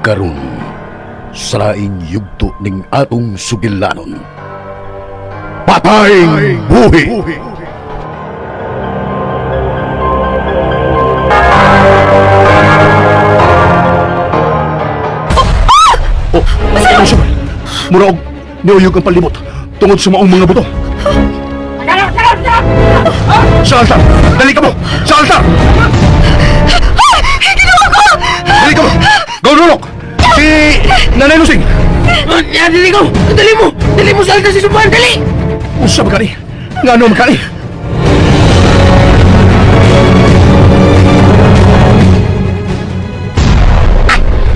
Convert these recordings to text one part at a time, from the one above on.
Karon sa laing yugto ning atong sugilanon. Patay buhi. Oh, ano siya ba? Mura og niuyog ang palibot tungod sa maong mga buto. Sa altar! Dali ka mo! Sa altar! Ginawa ko! Dali ka mo! Gaunulok! Si Nanay Lusing! Yan, dali ko! Dali mo! Dali mo sa altar si Suban! Dali! Unsa ba kani? Ngano man kani?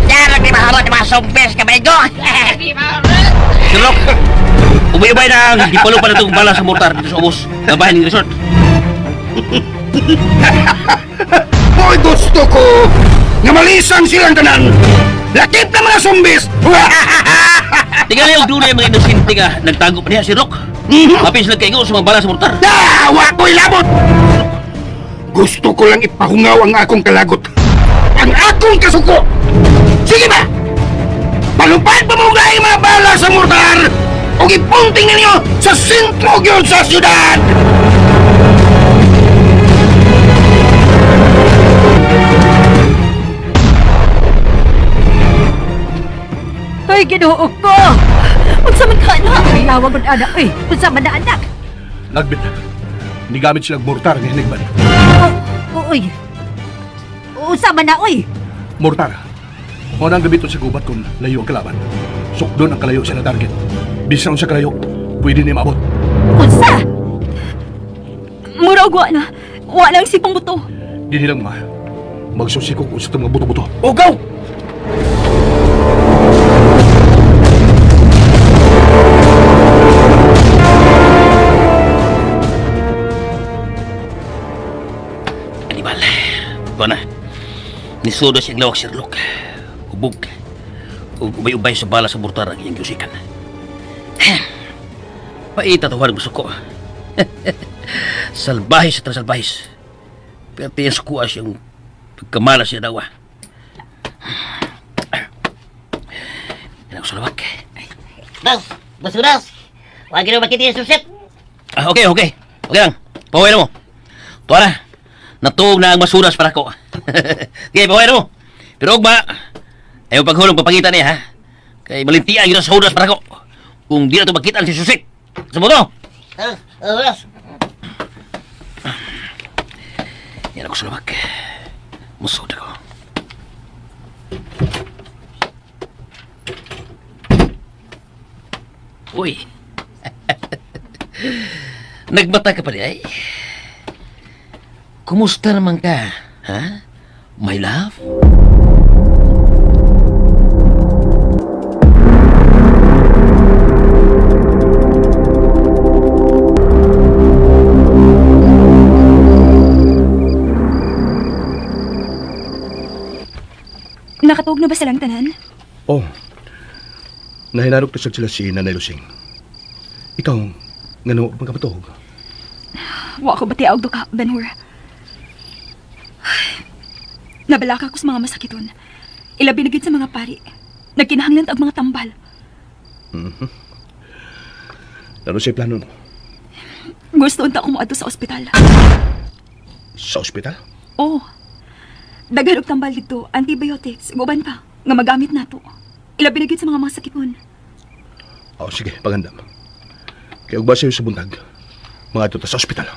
Yan, di maharap mga sombes ka ba? Sirlok, ubay-ubay na ang gipalo pa na itong bala sa mortar dito sa ubos. Nabahin ng resort. Hoy, gusto ko nga malisang silang tanan! Lakip na mga zombies! Tingali og dunay mga inosente nga nagtago pa niya si Rock. Mapis lang kaigo sa mga bala sa mortar. Ah, wa ko'y labot! Gusto ko lang ipahungaw ang akong kalagot. Ang akong kasuko! Sige ba! Palupad pa mo ang mga bala sa mortar! O ipunting ninyo sa sentro gyud sa siyudad! Ay, Ginoo ko! Unsa man ka anak? Ay, lawag man anak eh. Unsa man na anak? Nagbit. Nigamit sila mortar nga hinigban. Oh, uy. Unsa man na uy? Mortar. Mao na ang gamiton sa gubat kung layo ang kalaban. Sukdon ang kalayo sa na target. Bisan unsa kalayo, pwede ni maabot. Unsa? Mura og wa na. Wa lang si buto. Dinhi lang ma. Magsusikog usa itong mga buto-buto. O, go! Animal. Ito na. Nisudo siyang lawak Sherlock. Hubog. Ug ubay-ubay sa bala sa mortar ang iyang giusikan. Paita tuwan ang suko. Salbahis at salbahis. Pero tiyang sukuha siyang pagkamala siya dawa. Yan ako sa lawak. Bas! Basuras! Huwag na makita yung susit! Ah, okay, okay. Okay lang. Paway na mo. Tuwa na. Natuog na ang masuras para ko. Okay, paway na mo. Pero ugma, ayaw paghulong papangita niya, ha? Kay malintian yun sa hudas para ko. Kung di na ito makita ang si Susit. Sa mo. Bas! Yan ako sa lawak. Musod ako. Uy. Nagbata ka pa di ay. Kumusta naman ka? Ha? My love? Nakatuog na ba silang tanan? Oh. Nahinarog to sila si Nanay Lusing. Ikaw, ngano man ka matuog? Wa ko bati og duka, Benhur. Nabalaka ko sa mga masakiton. Ilabi na gid sa mga pari. Nagkinahanglan ta og mga tambal. Laro siya plano mo. Gusto unta ko moadto sa ospital. Sa ospital? Oh. Daghan og tambal didto, antibiotics, ug uban pa nga magamit nato. Ilabi na gid sa mga masakiton. Oh, sige, pagandam. Kaya ugba sa'yo sa buntag, mga ta sa ospital.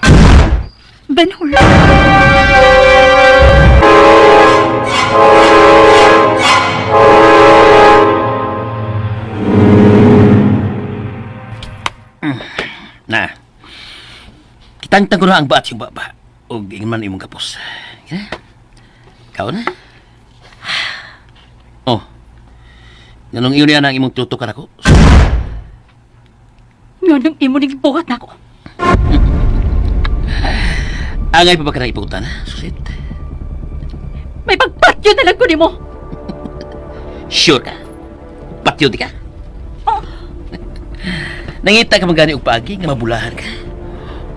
Benhur. Na. Kitangtang ko na ang baat yung baba. Og ingon man imong kapos. Ya. Kao na. Oh. Nganong iyon niya na ang imong tutukan ako? Nganong imo ning buhat nako? Angay pa ba ka na ipagutan, ha? Susit. May pagpatyo na lang ko nimo. Sure ka? Patyo di ka? Oh. Nangita ka magani og paagi nga mabulahan ka.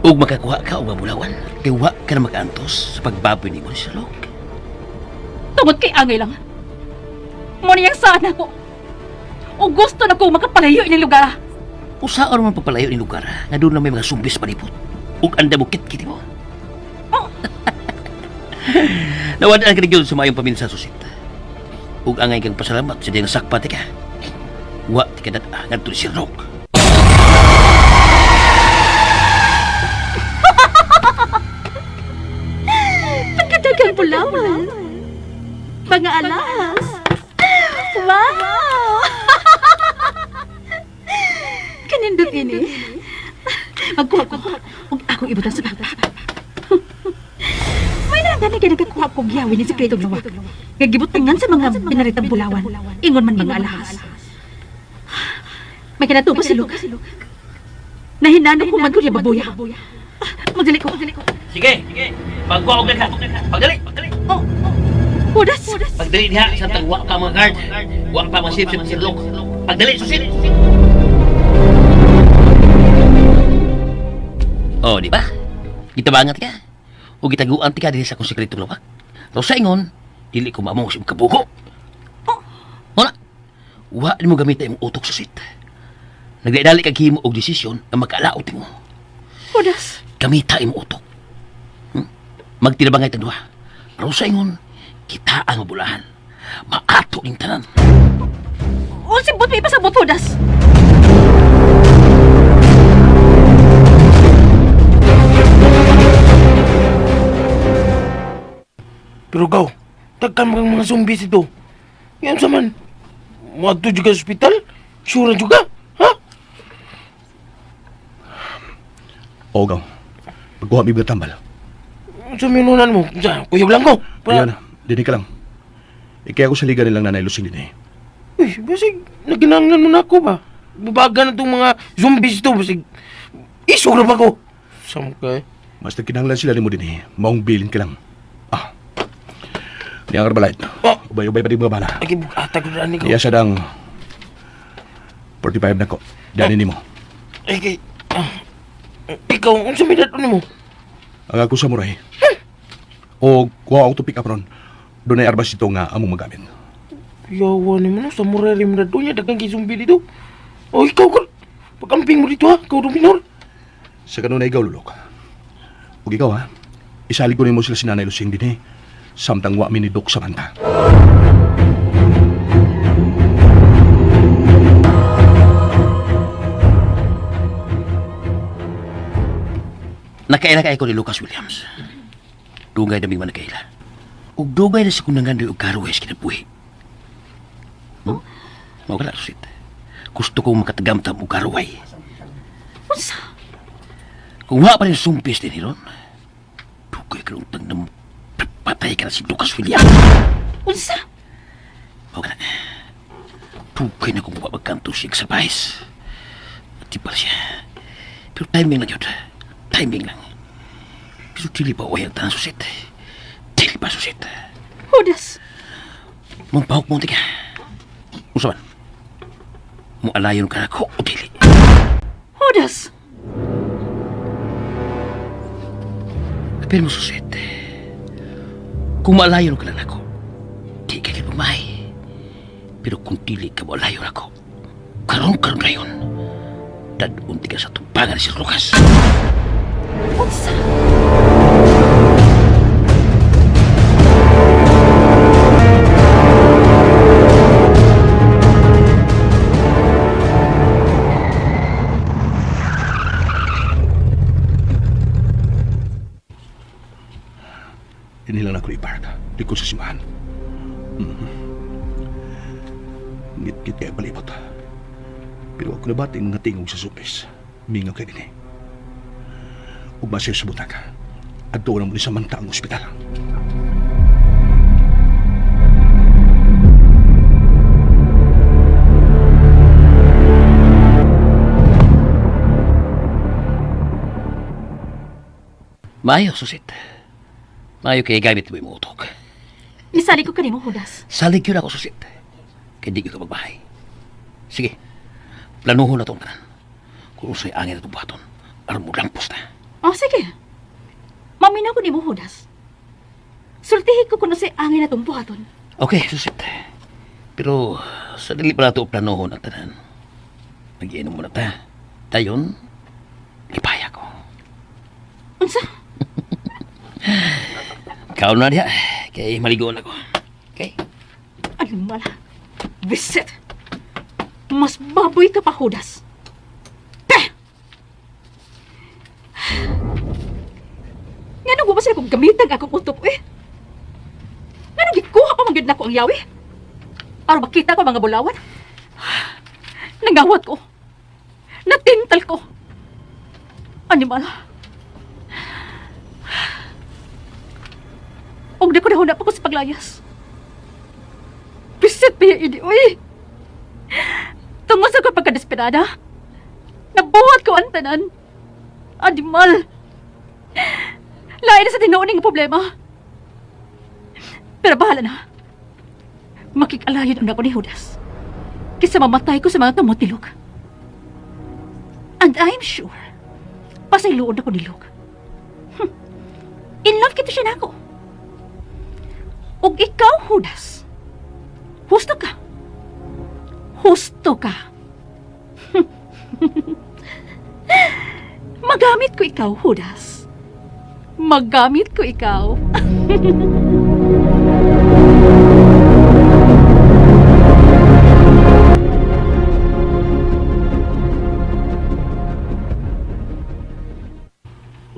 Ug makakuha ka og mabulawan. Kay wa ka na makaantos sa pagbaboy nimo ni Sherlock. Tungod kay angay lang. Mo niyang sana ko. O gusto na ko makapalayo ining lugar. Usaon man pagpalayo ni lugar nga doon na may mga sumbis palibot. Ug anda mo kit-kit mo. Oh. Nawad-an ka gyud sa maayong paminsa susit. Ug angay kang pasalamat sa diyang sakpa ti ka. Wa ti ka dad-a ngadto ni si Rock. Pagkadagang bulawan. Mga alas. Wow! Kanindot ini. Magkuha ko. Ug akong ibutang sa backpack. May narang gani kay nagkakuha kog yawi ni sekretong lawak. Gagibutangan sa mga binaritang bulawan. Ingon man mga alahas. May kinatubo si Luke. Nahinano ko man ko niya babuya. Magdali ko. Sige, sige. Pagkuha og daghan. Pagdali, pagdali. Oh, Hudas! Pagdali diha samtang wa pa mga guard. Wa pa mga sip si Rock. Pagdali susit. Oh, di ba? Gitabangat ka. O gitaguan ti ka dinhi sa akong sekretong lawak. Pero sa ingon, dili ko maamong sa imong kabugo. Oh. Wala. Wa nimo gamita imong utok susit. Nagdali kag himo og desisyon nga makaalaot nimo. Hudas! Gamita imong utok. Magtinabangay tang duha. Pero sa ingon, kita ang mabulahan. Maato ning tanan. Unsay but may ipasabot, Hudas? Pero gaw, tagkan mga mga zombies ito. Yan sa man. Muadto juga sa ospital? Sure na juga? Ha? O gaw, pagkuha mi tambal. Sa minunan mo? Sa kuyog lang ko. Para... Ayan, dini ka lang. Ikaya ko sa liga nilang nanay Lusing din eh. Uy, basig, naginanglan mo na ako ba? Bubaga na itong mga zombies ito. Basig, isog na ba ko? Sam ka eh. Mas nagkinahanglan sila nimo din eh. Maong bilin ka lang. Ah. Niya ang Herbalife. Oh. Ubay-ubay pa di mga bala. Ay, bugata ko na ko. Iya sa dang 45 na ko. Dani nimo. Ay, kay... Ah, ikaw, ang sumidat mo? Ang ako samurai. O kuha ako to pick up ron. Doon ay arbas ito nga among magamit. Yawa ni mo no, samurai rin mo na doon niya, dagang kay zombie dito. O, ikaw ka. Pag-amping mo dito ha, ikaw dominor. Sa kanunay ikaw lulok. Ug ikaw ha, isalig ko nimo sila si Nanay Lusing din eh. Samtang wa mi ni Doc Samantha. Nakaila kay ko ni Lucas Williams. Dugay na mi man nakaila. Ug dugay na sa kunangan og karuwes kinabuhi. Mao ka na, susit. Gusto kong makatagamtam og karuway. Unsa? Kung wa pa rin sumpis din ron, dugay ka tag na patay ka na si Lucas Williams. Unsa? Mao ka na. Dugay na kung wa magkanto siya sa pais. At di pa siya. Pero timing lang yun. Timing lang. Pero dili pa uwi ang tanan susit. Dili pa susit. Hudas! Mong pahok mo tika. Unsa man? Mo alayon ka nako o dili. Hudas! Pero mo susit. Kung maalayon ka lang ako, di ka pagmahay. Pero kung dili ka maalayon ako, karon-karon na yun. Dadunti ka sa tumpangan si Lucas. Unsa? Inilang na ko i-park. Likod sa simbahan. Mhm. Ngit-ngit kaya palibot. Pero ako nabati mga tingog sa supis. Mingaw kay dinhi. Ug base sa butaka. At doon na muli sa manta ang ospital. Maayo, susit. Maayo kay gamit mo imong utok. Misali ko kanimo, Hudas. Salig yun ako, susit. Kay di ko magbahay. Sige, planuhon na itong tanan. Kung usay angin na itong buhaton, aron mo lampos na. Oh, sige. Maminaw ko nimo, Hudas. Sultihi ko kuno si angin na buhaton. Okay, susit. Pero sa dili pa nato planohon ang tanan. Mag-iinom muna ta. Dayon, lipaya ko. Unsa? Kaon na diha, kay maligoon ako. Okay? Animal. Bisit. Mas baboy ka pa, Judas. Peh! Nga nung sila kong gamitan akong utok, eh? Nga nung gikuha pa manggid na ko ang yawi? Aron makita ko ang mga bulawan? Nangawat ko. Natintal ko. Animal. Og di ko nahuna pa ko sa paglayas. Bisit pa yung ini, uy! Tungod sa ko pagkadesperada, nabuhat ko ang tanan. Animal! Lain na sa tinuon nga problema. Pero bahala na. Makikalayon ang ako ni Judas. Kisa mamatay ko sa mga kamot ni Luke. And I'm sure, pasayloon ako ni Luke. In love kita siya nako. Ug ikaw, Judas, husto ka. Husto ka. Magamit ko ikaw, Judas. Magamit ko ikaw.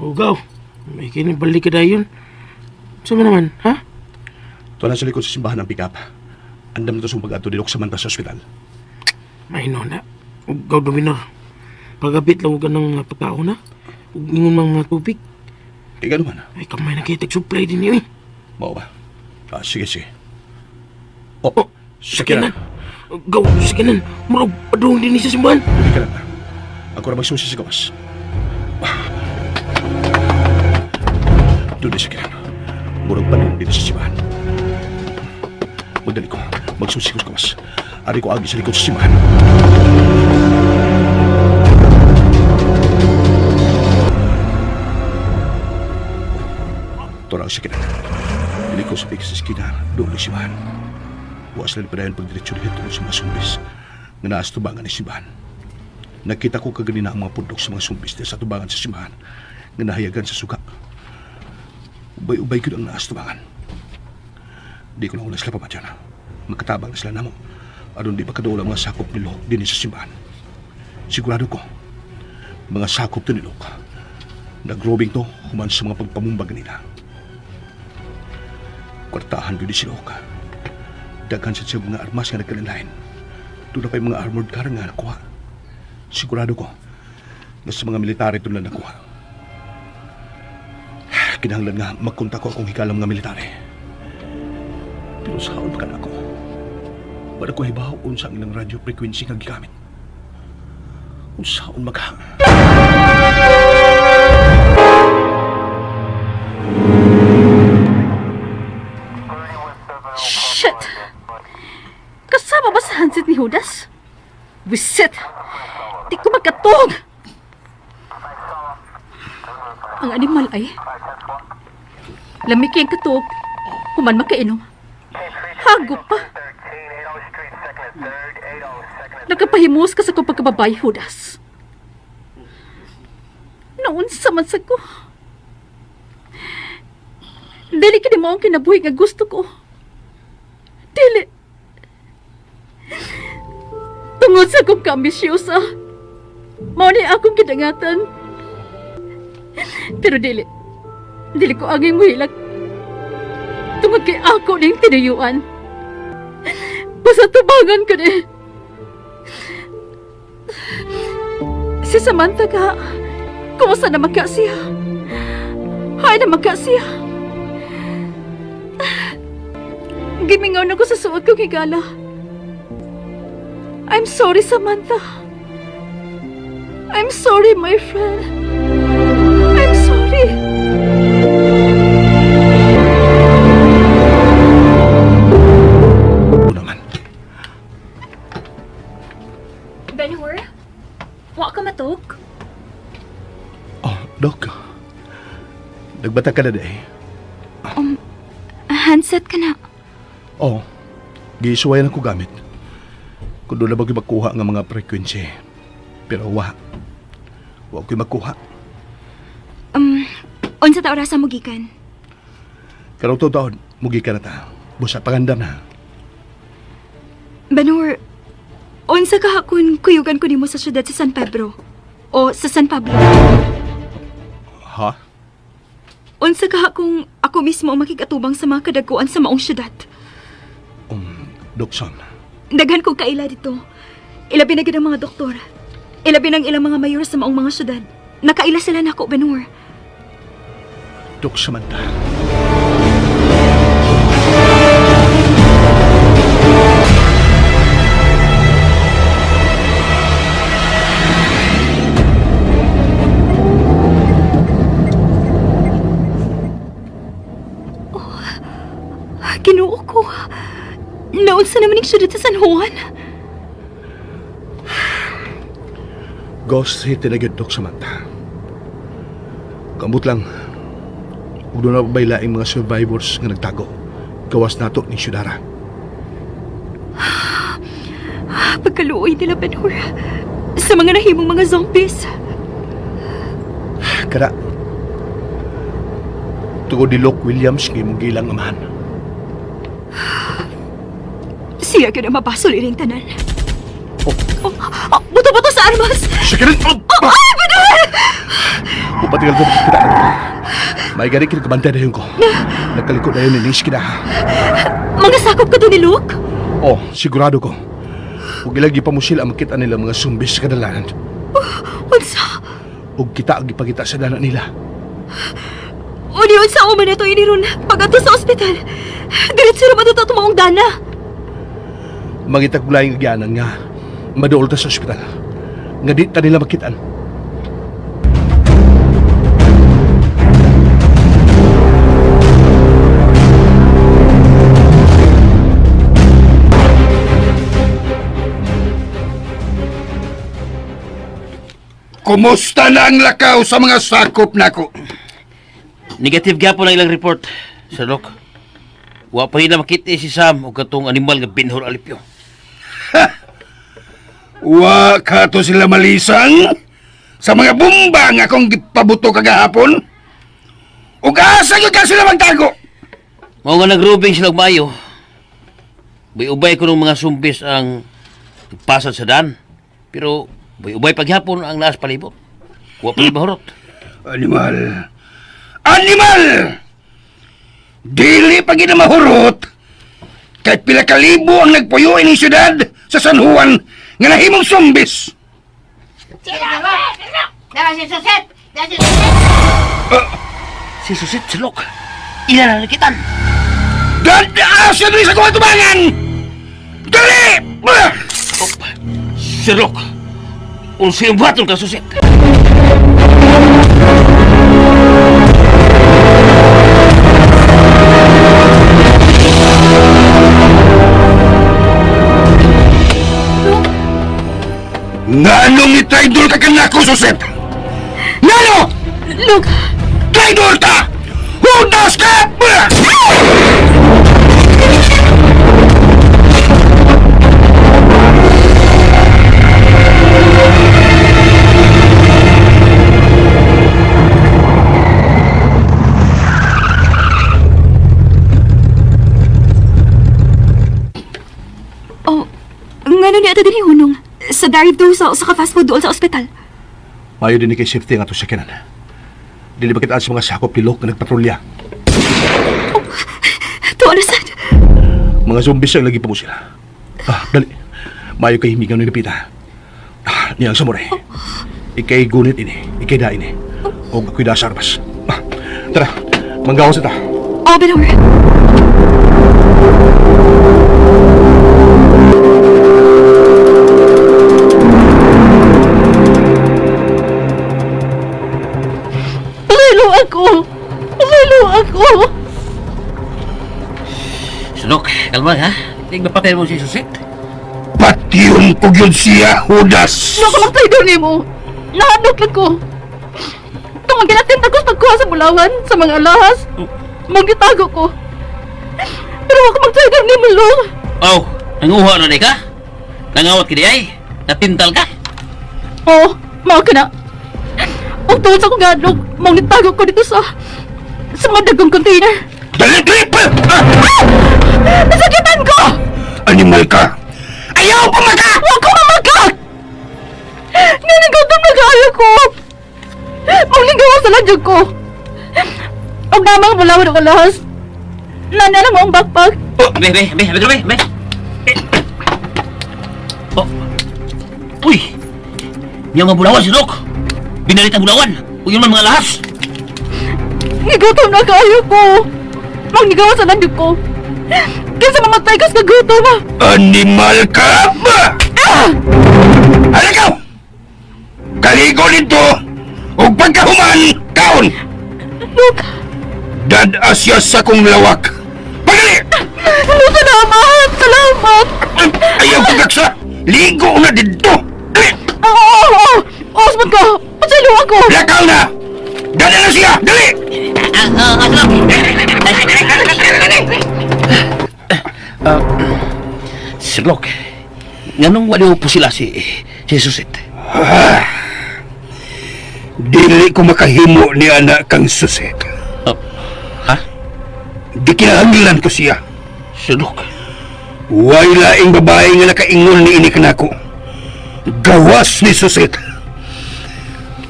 O gaw, may kinibalik ka dayon. Sa man naman, ha? Ito na sa likod sa simbahan ng pick-up. Andam na to sa pag-ato ni Doc Samantha sa ospital. May na. O gaw, Dominor. Pagabit lang ka ng pagkaon na. Ug ingon mga tubig. Di ka naman. Ay, kamay na kita supply din yun eh. Mao ba? Ah, sige, sige. Oh, Oh, sige na. Gaw, sige na. Murag, padung din sa simbahan. Hindi ka lang. Ako na magsusi sa gawas. Doon sa kinan. Murag pa dito sa simbahan. Magdali ko. Magsusi ko sa gawas. Ari ko agi sa likod sa simbahan. Ito sa kinan. Dili ko sa pik sa eskina. Doon sa simbahan. Wa sila padayon pagdiretsyo dito sa mga sumbis nga naas tubangan ni simbahan. Nakita ko kaganina ang mga pundok sa mga sumbis sa tubangan sa simbahan nga nahayagan sa suga. Ubay-ubay ko ang naas tubangan. Di ko na ulas sila pamadyan. Magkatabang na sila namo. Aron di pa kaduol ang mga sakop ni Lok din sa simbahan. Sigurado ko, mga sakop to ni Lok. Nagrobing to human sa mga pagpamumbag nila. Kwartahan ko di si Lok. Daghan sa siya mga armas nga nagkalanlain. Doon na pa yung mga armored car nga nakuha. Sigurado ko na sa mga military ito na nakuha. Kinahanglan nga magkontak ko akong hikalang mga military. Pero sa pa ka na ako. Wala ko hibaw unsa ang ilang radio frequency nga gigamit. Unsaon maka... Shit! Kasama ba sa handset ni Judas? Wisit! Di ko makatog! Ang animal ay... Lamiki ang katuog. Human makainom. Hagop pa. Nakapahimus ka sa kong pagkababay, Judas. Noon sa man sa ko. Dili kini mo ang kinabuhi nga gusto ko. Dili. Tungod sa akong kaambisyosa, mao ni akong kidangatan. Pero dili. Dili ko anging muhilak. Tungod kay ako ning tinuyuan. Basta tubangan ko ni. Si Samantha ka, kumusta na magka siya? Hay na magka siya. Gimingaw na ko sa suot kong higala. I'm sorry, Samantha. I'm sorry, my friend. I'm sorry. Ano naman? Benhur? Wa ka matug? Oh, Doc. Nagbata ka na di. Handset ka na. Oh. Giisuwayan ako gamit. Kung doon na ba ko'y makuha nga mga frequency. Pero wa. Wa ko'y makuha. Unsa ta orasa mo gikan? Karong taon, mugi ka na ta. Busa pangandam na. Banur, unsa ka kun kuyugan ko nimo sa syudad sa San Pedro o sa San Pablo? Ha? Unsa ka kung ako mismo ang makig-atubang sa mga kadaguan sa maong syudad? Dokson. Daghan kong kaila dito. Ilabi na gid ang mga doktor. Ilabi ng ilang mga mayor sa maong mga syudad. Nakaila sila nako, Benur. Dok Samantha. Ginoo ko. Naunsa naman ang syudad sa San Juan? Ghost City na gyud, Dok Samantha. Kamot lang. Ug doon na bay laing mga survivors nga nagtago. Gawas nato ni syudara. Pagkaluoy nila, Benur. Sa mga nahimong mga zombies. Kada tungod ni Luke Williams nga imong gilang amahan. Siya gyud ang mabasol ining tanan. Oh. Oh, oh, buto-buto sa armas! Siya kanin! Oh! Oh, ay, Benur! Upatigal ko kita. May gani kinakabantay na yun ko. Nagkalikod na yun ni Nis kina. Mga sakop ka doon ni Luke? Oh, sigurado ko. Ug ilang gipamusil ang makita nila mga zombies sa kadalanan. Unsa? Ug kita ang gipakita sa dana nila. Uni, unsa o man ito iniron pag-adto sa ospital. Diretso ra ba ito tumaong dana? Mangita ko laing agyanan nga maduol ta sa ospital. Nga di ta nila makitaan. Kumusta na ang lakaw sa mga sakop nako? Negative gyapon ang ilang report, Sir Luke. Wa pa nila makita si Sam o katong animal nga Benhur Alipio. Wa ka to sila malisang sa mga bomba nga akong gipabuto kagahapon? Ug asa gyud ka sila magtago? Mao nga nagrubing sila og maayo. Ubay-ubay ko ng mga sumbis ang pasad sa daan. Pero ubay-ubay paghapon ang naas palibot. Wa pa mahurot. Animal! Animal! Dili pa gid na mahurot kay pila ka libo ang nagpuyo ining syudad sa San Juan nga nahimong zombies. Si Susit Silok, ila na nakitan. Dada siya diri sa kuha tubangan! Dali! Oh, Sir Luke, unsay buhaton ka Susit? Nganong ni traidor ka kanako, Suset? Ngano? Luke, Traidor ta! Hudas ka! Oh, ngano ni ata dinhi hunong? Sa drive-thru sa usa ka fast food dool sa ospital. Mayo din ni kay safety nga to sa kanan. Dili ba kita sa mga sakop ni Luke nga nagpatrolya. Tuwa na sad. Mga zombies ang lagi pa mo sila. Ah, dali. Mayo kay himigan ni Lupita. Ah, niyang samurai. Ikay gunit ini, ikay da ini. O ako'y da sa arbas. Ah, tara, manggawas ta. Oh, Benur. Pasaylo ako! Pasaylo ako! Sir Luke, kalma ha. Di mapatay mo si Susit. Patyon ko gyud siya, Hudas! Ano ko magtraidor nimo? Nahadlok lang ko. Tungod ginatinta ko sa pagkuha sa bulawan, sa mga alahas, mong gitago ko. Pero ako magtraidor nimo, Luke. Oh, nanguha na di ka? Nangawat ka di ay? Natintal ka? Oo, mao ka na. Ug tuod sa akong gadlok, mao nitago ko dito sa mga dagkong container. Dali, dali! Pa! Ah! Nasakitan ko! Animal ka! Ayaw pumaka! Wa ko mamakak! Nga nagutom na kaayo ko! Mao gawa sa ladyo ko! Og namang bulawan ako lahas. Nana lang mo ang backpack. Oh, be, be, be, be, be, be. Eh. Oh. Uy! Niya mga bulawan si Doc. Binalit ang bulawan. Uy, yun man mga lahas. Gigutom na kaayo ko. Mao nigawa sa ladyo ko. Kaysa mamatay kas kagutom ah. Animal ka ba? Halikaw! Kaligo dito! Ug pagkahuman, kaon! Luke, Dad-a siya sa kong lawak. Pagali! Luke, salamat! Salamat! Ayaw pagkaksa! Ligo na dito! Dali! Oo, oo, oo! Osmond ko! Pasaylo ako! Lakaw na! Dada na siya! Dali! Sir Locke, nganong wala po sila si Susit? Dili ko makahimo ni anak kang Suset. Oh, ha? Di kinahanglan ko siya. Sir Locke, Way laing babae nga nakaingon ni ini kanako. Gawas ni Suset.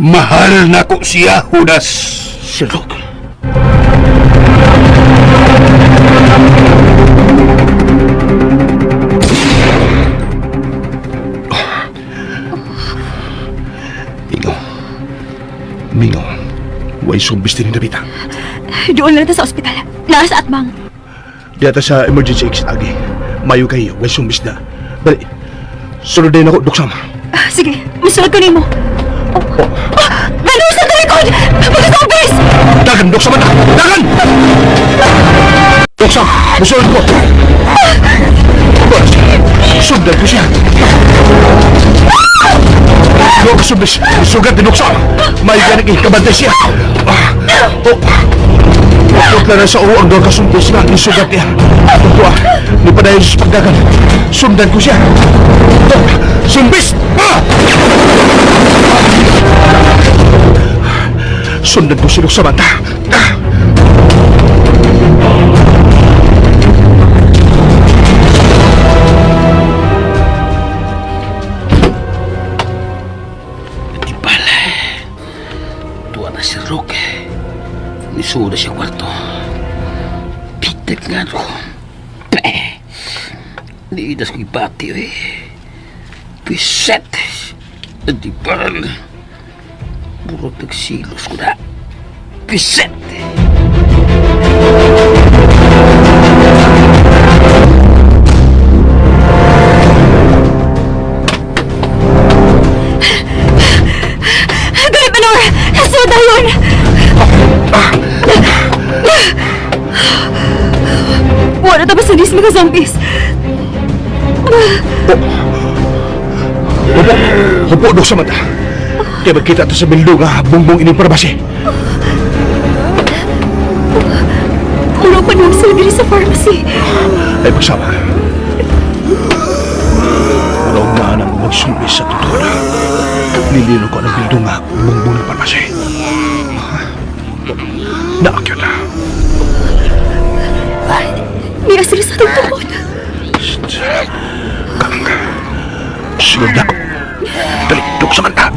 Mahal nako siya, Judas. Sir Locke. Mingaw. Mingaw. Way sumbis din dapita. Doon lang ta sa ospital. Naa sa atbang. Diyata sa emergency exit agi. Mayo kayo, way sumbis na. Dali. Sunod din ako, duksam. Ah, sige, musulod ko nimo. Oh. Ah, Ganun sa talikod! Mga zombies! Dagan, duksam na! Dagan! Duksam, musulod ko! Sundan ko siya. Duha ka sumbis, sugat ni duksam. May ganig kabantay siya. Ah, oh. Putla na sa ulo ang duha ka sumbis na nisugat niya. Ito ah, ni padayon sa pagdagan. Sundan ko siya. Oh, sumbis! Ah! Sundan ko si Samantha. Ah! Timpal. Tuwa na si Roque. Nisuod na siya kwarto. Pitek nga ko. Niidas ko ibati, eh. Piset. Timpal. Puro tagsilos ko na. Piset. Dali, Benor! Sulod na yun! Wala ta ba mga zombies? Hupo, hupo, Dok Samantha. Kaya magkita ito sa bildo nga bungbong ining parbase. Mura pa naman sila diri sa pharmacy. Ay pagsama. Murag na nang magsumbis sa totoo na. Nilino ko ang bildo nga bungbong ng parbase. Naakyo na. Niya sila sa atong tukod. Sunod na ko. Dali, Dok Samantha.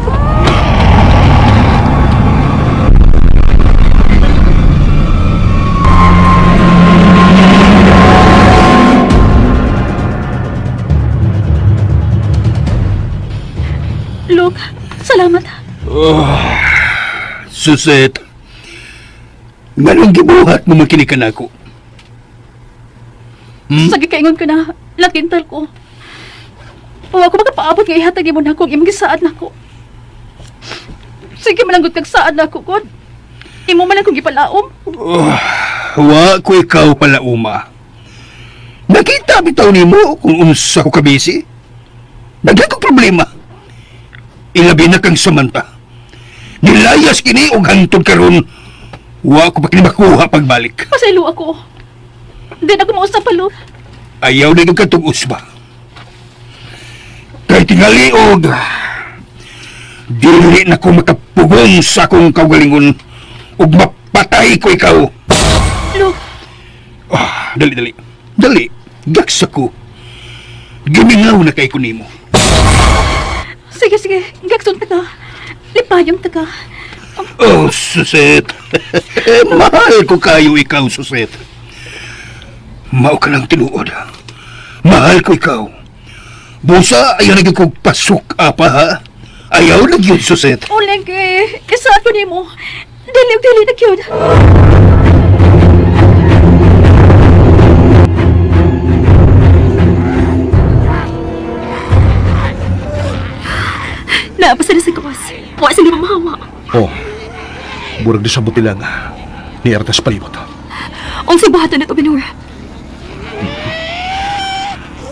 Luke, salamat. Suset, nganong gibuhat mo makinig ka nako? Hmm? Sa gikaingon ko na, latintal ko. Wa ko makapaabot nga ihatag mo nako ang imong gisaad nako. Sige malanggot kag saad nako god. Imo man lang kong gipalaom. Wa ko ikaw pala uma. Nakita bitaw nimo kung unsa ko kabisi. Daghan kong problema. Ilabi na kang Samantha. Nilayas kini og hangtod karon. Wa ko pa kini makuha pagbalik. Pasaylo ako. Di na ko mausap pa, Luke. Ayaw na yung katong usba. Kay tingaliog, dili na ko makapugong sa akong kaugalingon ug mapatay ko ikaw. Luke, Ah, dali, dali. Dali, gaksa ko. Gimingaw na kay ko nimo. sige, sige. Gakson ta ka. Lipayong ta ka. Oh, Suset. Mahal ko kayo ikaw, Suset. Mao ka lang tinuod. Mahal ko ikaw. Busa, ayaw na kong pasok apa, ha? Ayaw na yun, Suset. Uling eh, isa ko nimo. Dili og dili na gyud. Naa pa sila sa gawas. Wa sila mamahawa. Oh, burag di sa butilang ni Ertas palibot. Unsay buhaton nato, Benhur?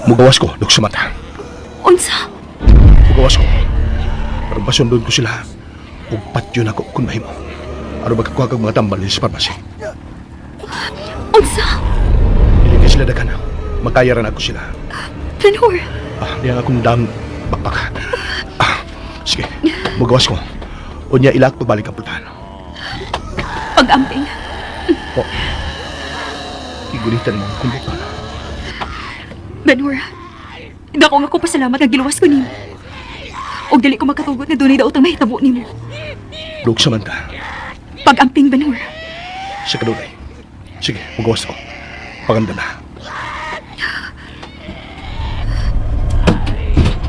Mugawas ko, Dok Samantha. Unsa? Mugawas ko. Pero basundon ko sila. Ug patyon ako kung mahimo. Ano ba kakuha kag mga tambal sa parmasi? Unsa? Dili kay sila daghan. Makaya ra na ako sila. Benhur. Ah, diyan akong dam bakpak. Ah, sige, mugawas ko. Unya ilak pagbalik ang pultahan. Pag-amping. Oh. Igulitan mo ang kumbukan. Benhur. Dako nga ko pasalamat nga giluwas ko nimo. Og dili ko makatugot nga dunay daotang mahitabo nimo. Dok Samantha, Pag-amping, Benhur. sa kadunay. Sige, mugawas ko. Paganda na.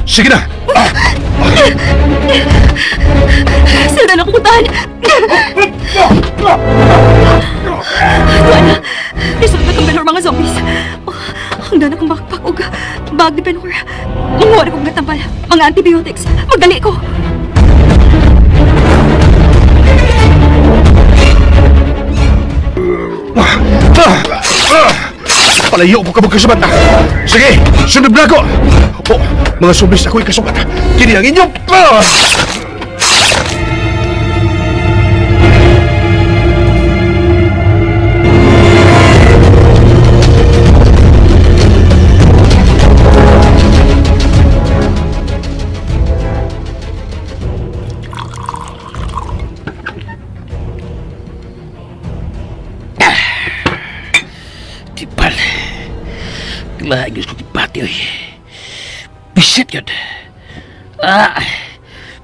Sige na! Ah! Sila na putahan! Tuan na! Isod na kang Benhur mga zombies! Oh, ang dana kong backpack og bag ni Benhur. Manguha na kong natambal. Mga antibiotics. Magdali ko! Palayo ko kabog Samantha. Sige, sunod na ako. Oh, mga zombies ako'y kasugat. Kini ang inyong... Ah! Tipal. Lahat ko kipati, oy. Bisit yun. Ah,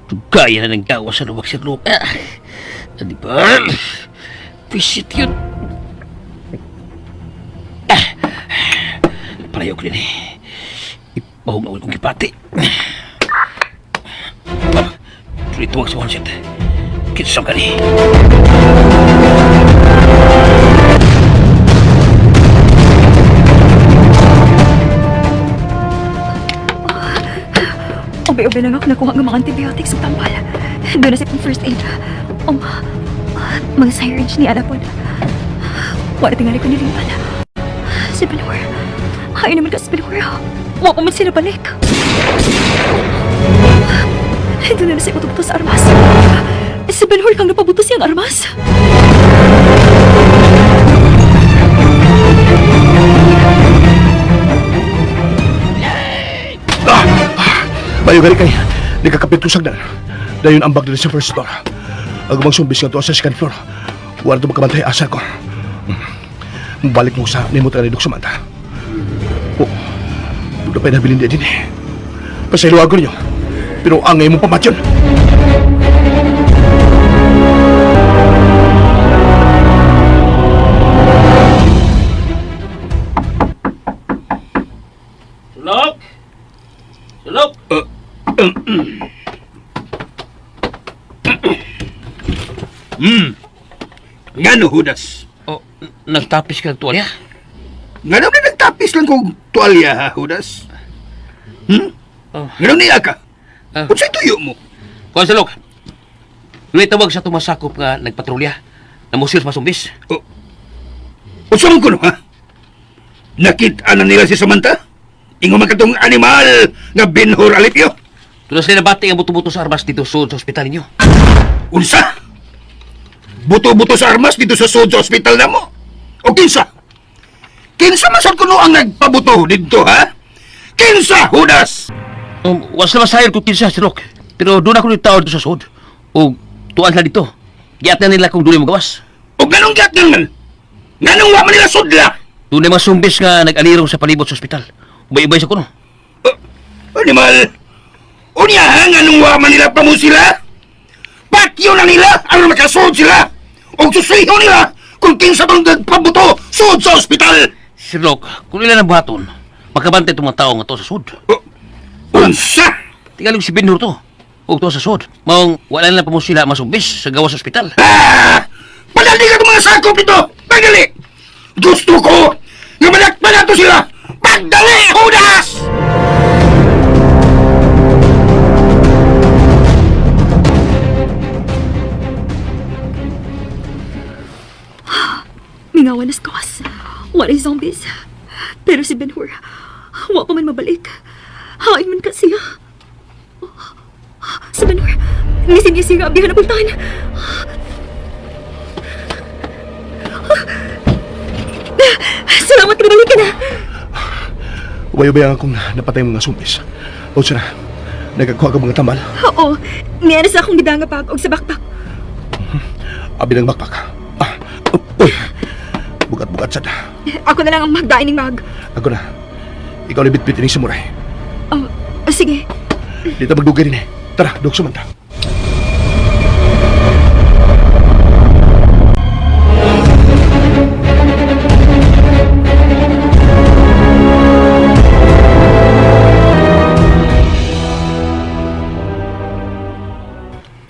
tugaya na ng gawa sa lubak sa lupa. Ah, di ba? Bisit yun. Ah, palayo ko din eh. Ipahungaw kong kipati. Ah, tuloy tuwag sa one set. Kitsang ka ni. Ubi-ubi lang ako nakuha ng mga antibiotics ug tambal. Doon na sa pang first aid. Mga syringe ni Alapon. Wala tingali ko nilipan. Si Benhur. Ay naman ka si Benhur. Wa pa man sila balik. Doon na sa buto sa armas. Si Benhur kang napabuto siyang armas. Bayo gani kay nakakapit ko sagdan. Dayon ang bag diri sa first floor. Ang mga sumbis nga tuwa sa second floor. Wala to makabantay asa ko. Balik mo sa nimo ni Dok Samantha. Oh, doon na pa nabilin di din eh. Pasaylo ako ninyo. Pero angay mo pamatyon. Sulok! Sulok! Ngano, Judas? Oh, nagtapis ka ng tuwalya? Ngano na nagtapis lang kong tuwalya, ha, Judas? Hmm? Oh. Ngano niya ka? Ah. Unsay tuyo mo? Kuan sulok! Luwi tawag sa tumasakop nga nagpatrolya. Namusil sa masumbis. Oh. Unsa man kuno, ha? Nakita na nila si Samantha? Ingon man katong animal nga Benhur Alipio. Tulas sila nabati ang buto-buto sa armas dito sud sa ospital ninyo. Unsa? Buto-buto sa armas dito sa Sud sa ospital na mo. O kinsa? Kinsa man sad kuno ang nagpabuto didto, ha? Kinsa, Judas? Was na masayod kung kinsa, Sir Luke. Pero doon ako ni tao dito sa sud. O tuan sila dito. Giat na nila kung doon mo gawas. O ganong giatnan man? Nganong wa man nila sudla? Doon mga sumbis nga nag-alirong sa palibot sa ospital. Ubay-ubay sa kuno. Animal! Unya ha, nganong wa man nila pamusila? Patyo na nila aron makasud sila! Og susiho nila kung kinsa tong nagpabuto sud sa ospital! Sir Luke, kung ilan ang buhaton, makabantay itong mga tao nga to sa sud. Unsa? Tingalog si Benhur to. Og to sa sud. Maong wala nila pamusila masumbis sa gawas sa ospital. Ah! Padali ka itong mga sakop nito! Pagdali! Gusto ko nga madakpan nato sila! Pagdali, Judas! Mingawan na sa gawas. Walay zombies. Pero si Benhur, wa pa man mabalik. Hain man ka siya. Si Benhur, nisin niya siya abihan na pultahan. Salamat ka nabalik ka na. Ubay-ubay ang akong napatay mga sumbis. O siya na, nagkakuha ka mga tambal. Oo, niya na sa akong gidanga bag og sa backpack. Abi ng backpack. Ah, uy! Bugat-bugat sad. Ako na lang ang magdain ng mag. Ako na. Ikaw ni bitbit ining samurai. Oh, sige. Dito magdugay din eh. Tara, dug sumanta.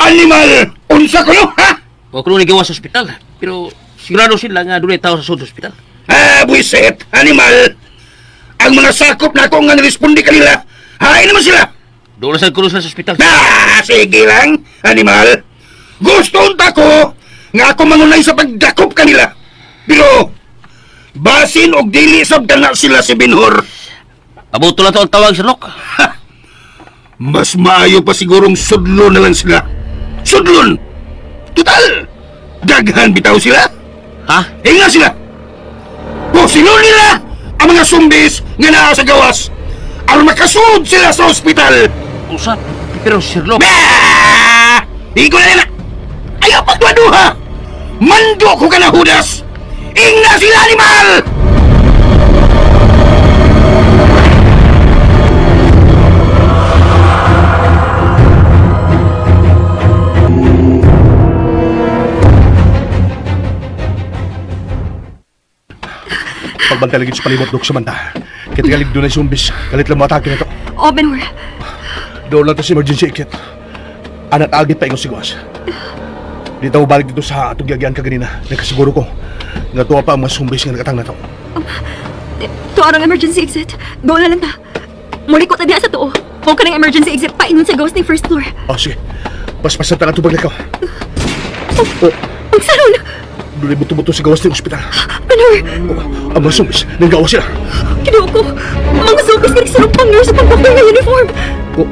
Animal! Unsa ko no, ha? Wa kuno ni gawas sa ospital. Pero sigurado sila nga doon tao sa sud sa ospital. Ah, buisit! Animal! Ang mga sakop na ako nga niresponde kanila, hain naman sila! Doon na sa kuno sila sa ospital. Ah, sige lang, animal! Gusto unta ko nga ako mangunay sa pagdakop kanila. Pero, basin og dili sab kana sila si Benhur. Abuto lang to ang tawag, Sir Luke. Mas maayo pa sigurong sudlo na lang sila. Sudlon! Total! Daghan bitaw sila! Ha? Hinga sila! Pusilo nila ang mga zumbis nga naa sa gawas aron makasud sila sa ospital! Usa. Pero Sir Luke, Bah! Igo na nila! Ayaw pagduha! Mando ko ka na, Judas! Ingna sila, animal! Pagbantay lagi sa palibot, dug sumanta. Kaya tingalig doon ay sumbis. Kalit lang mo atake na to. Oh, Benhur. Doon lang to sa emergency exit. Anat agit pa ingon siguas. Dito mo balik dito sa atong giagyan kaganina. Nakasiguro ko. Nga tuwa pa ang mga sumbis nga nakatang na to. Tuwa ang emergency exit. Doon na lang ta. Muli ko tabiya sa tuo. Huwag ka ng emergency exit paingon sa ghost ng first floor. Oh, sige. Paspasan ta nga tubag lakaw. Oh, Ang saron! doon ay buto-buto sa gawas ng ospital. Benhur! Oh, ang mga sumbis, nanggawa sila. Kinuha ko! Mga zombies nga nagsulong pang nurse at pang doctor na uniform! Oh,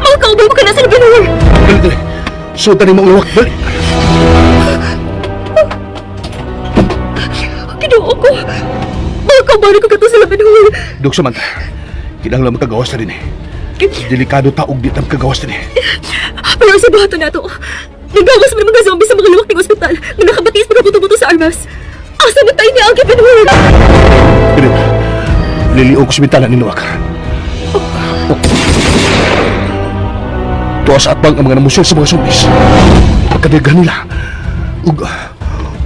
Mga cowboy mo ka na sa Benhur! dali, dali. Suotan ni mo ang lawak. Dali. Kinuha ko! Mga cowboy na ko sila Benhur! Dok Samantha, kinahanglan makagawas na din eh. Delikado taog di ta makagawas din eh. Pero sa buhato na to, nagawas mo ng mga zombie sa mga lawak ng ospital na nakabatis mga buto-buto sa armas. Asa na tayo ni Angke Benhur? Dili, liliog ko sa bintana ni Noak. Oh. Tuwas at bang ang mga namusyon sa mga zombies. Pagkadaghan nila, ug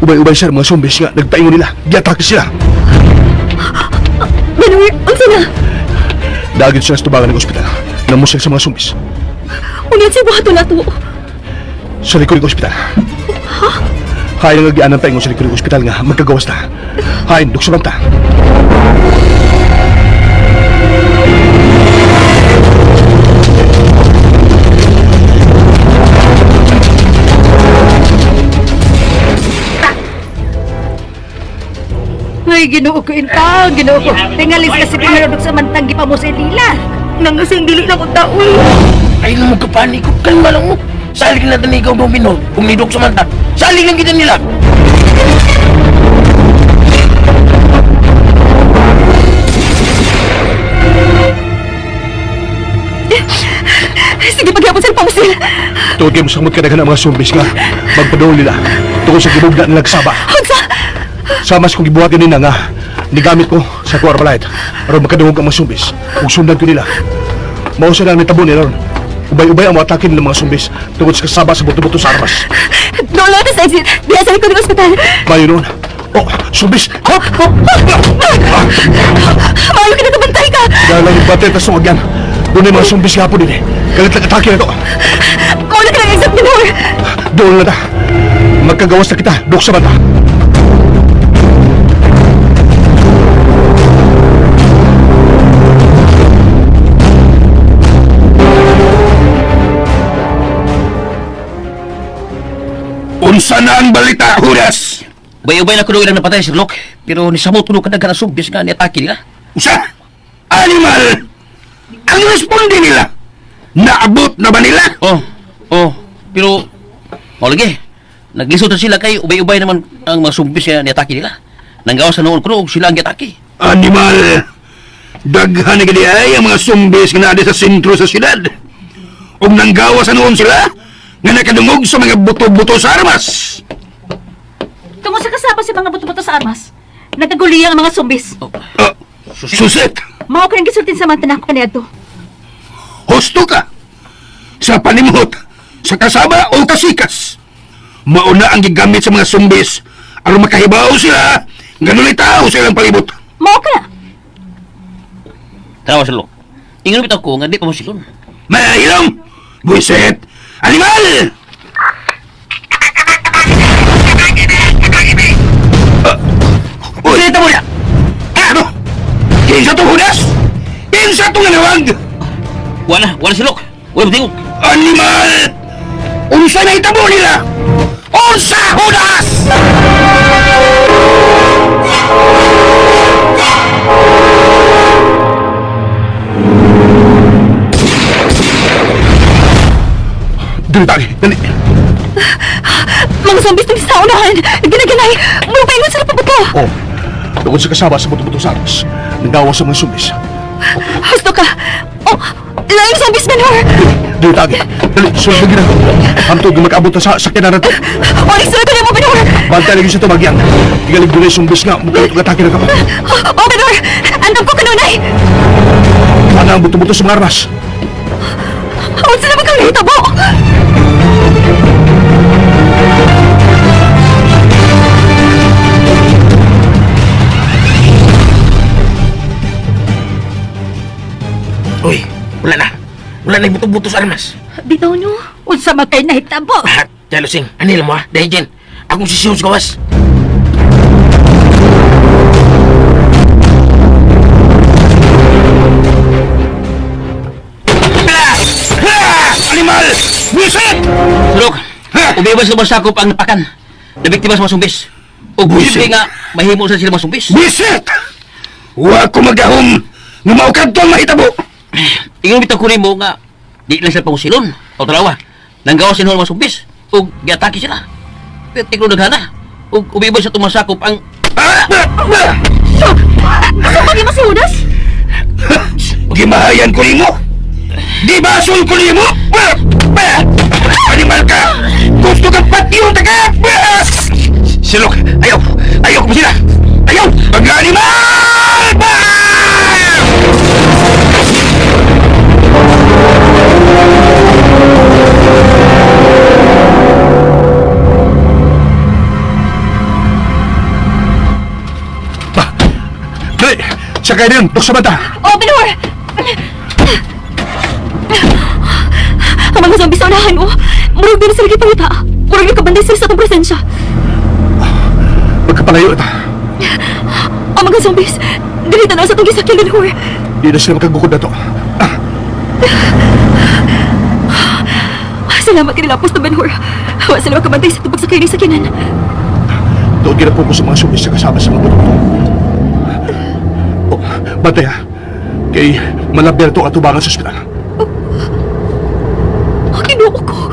ubay-ubay siya ang mga zombies nga nagpaingon nila, giatake sila. Benhur, unsa na? Dagit sila sa tubangan ng ospital, namusyon sa mga zombies. Unyan sa buhato na to. Sa likod ng ospital. Hain ang agianan paingon sa likod ng ospital nga magkagawas na. Hain, duksamanta. Ay, Ginoo ko inta, Ginoo ko. Tingalis ka si Pinarod sa mantang gipa mo sa nila. Nangasing dili lang kong taoy. Ay lang mo kapanik. Kalma lang mo. Salig na tayo ikaw, Domino. Kung nidok sa manta. Salig lang kita nila. Sige, pagyapon sila pamusil. Tuod kayo mosamot kadaghan ang mga zombies nga magpadol nila tungkol sa gibugna nila kasaba. Unsa? Samas kong gibuhat ganina nga nigamit ko sa kuwar balayt aron makadungog ang mga zombies ug sundan ko nila. Mao sa lang nitabo nila ron. Ubay-ubay ang mga atake nila mga zombies tungod sa kasaba sa buto-buto sa armas. Doon lang sa exit. Diya sa likod ng ospital. Mayo noon. Oh, zombies! Hop! Hop! Maayo ka nakabantay ka. Dahil lang yung batay tas sungagyan. Doon yung mga zombies nga po din eh. Galit lang atake na to. Muna ka ng exit, Benhur. Doon na ta. Magkagawas na kita. Duk sa bata. Unsa na ang balita, Judas? Ubay-ubay na kuno ilang napatay, Sir Luke. Pero nisamot kuno kadaghan ang zombies nga niatake nila. Usa? Animal! Ang responde nila, naabot na ba nila? Oh, oh, pero mao lagi. Naglisod na sila kay ubay-ubay naman ang mga zombies nga niatake nila. Nanggawas sa noon kuno og sila ang giatake. Animal! Daghan na gid ay ang mga zombies nga naa sa sentro sa syudad. Ug nanggawa sa noon sila nga nakadungog sa mga buto-buto sa armas. Tungod sa kasaba sa mga buto-buto sa armas, nagkaguliyang ang mga zombies. Oh, Ah, susit! Mao ka nang gisultin sa mga tanak kaniadto. Husto ka! Sa panimhot, sa kasaba o kasikas. Mauna ang gigamit sa mga zombies aron makahibaw sila nga dunay tao sa ilang palibot. Mao ka na. Tanawa Sir Luke. Ingon bitaw ko nga di pa mo silon. Mahilong! Buisit! Animal! Ulit mo na! Ano? Kinsa itong hudas? Kinsa itong nanawag? Wala, wala si Luke. Wala mo Animal! Unsa na itabo nila? Unsa hudas? Dali, dali, dali. Mga zombies na sa unahan. Ginaganay. Mura sila pabuto. Oh, tungkol sa kasaba sa buto-buto sa armas, nanggawas sa mga zombies. Husto ka. Oh, laing zombies, Benhur. Dali, tagi. Dali, sulod na. Hantog nga mag-abot na sa sakyanan na to. Orig sunod ko na mo, Benhur. Bantay lagi sa tumagyan. Igalig doon yung zombies nga, mukhang atake na ka pa. Oh, Benhur. Andam ko kanunay. Ano ang buto-buto sa mga armas? Unsa naman kang nahitabo? Uy, wala na. Wala na buto-buto sa armas. Bitaw no, unsa man kay nahitabo? Ah, Jalusing, anil mo ah, dahil dyan. Akong sisiyon sa gawas. Ha! Animal! Buisit! Sir Luke, ubay-ubay sila masakop ang napakan. Nabiktima sa mga zombies. Ug posible nga mahimo sa sila mga zombies. Buisit! Wa ko magahom nga maukadto ang mahitabo. Ingon bitaw ko nimo nga di lang sila pangusilon o tarawa. Nanggawas sila mga zombies ug giatake sila. Pero tigno naghana. Ug ubay-ubay sa tumasakop ang Ah! Ah! So, so mo si Judas? Gimahayan ko nimo. Gibasol ko nimo. Ah! Ah! Animal ka! Gusto kang patiyon ta ka! Ah! Silok, ayaw! Ayaw ko sila! Ayaw! Pag-animal! Ah! Ba, dali, sakay din, dok sa bata. Oh, Benhur. Ang mga zombies sa unahan, oh. Murag din sila gipangita. Murag nakabantay sila sa atong presensya. Magkapalayo ita. Ang mga zombies, dili tanaw sa atong gisakyan, Benhur. Di na sila makagukod na to. Salamat kanila, Posto Benhur. Wa sila makabantay sa tubag sa kayo sakinan. Doon ginapo ko sa mga zombies na kasama sa mga buto-buto. Oh, bantay ha. Kay malabyer to atubangan sa ospital. Ang Ginoo ko.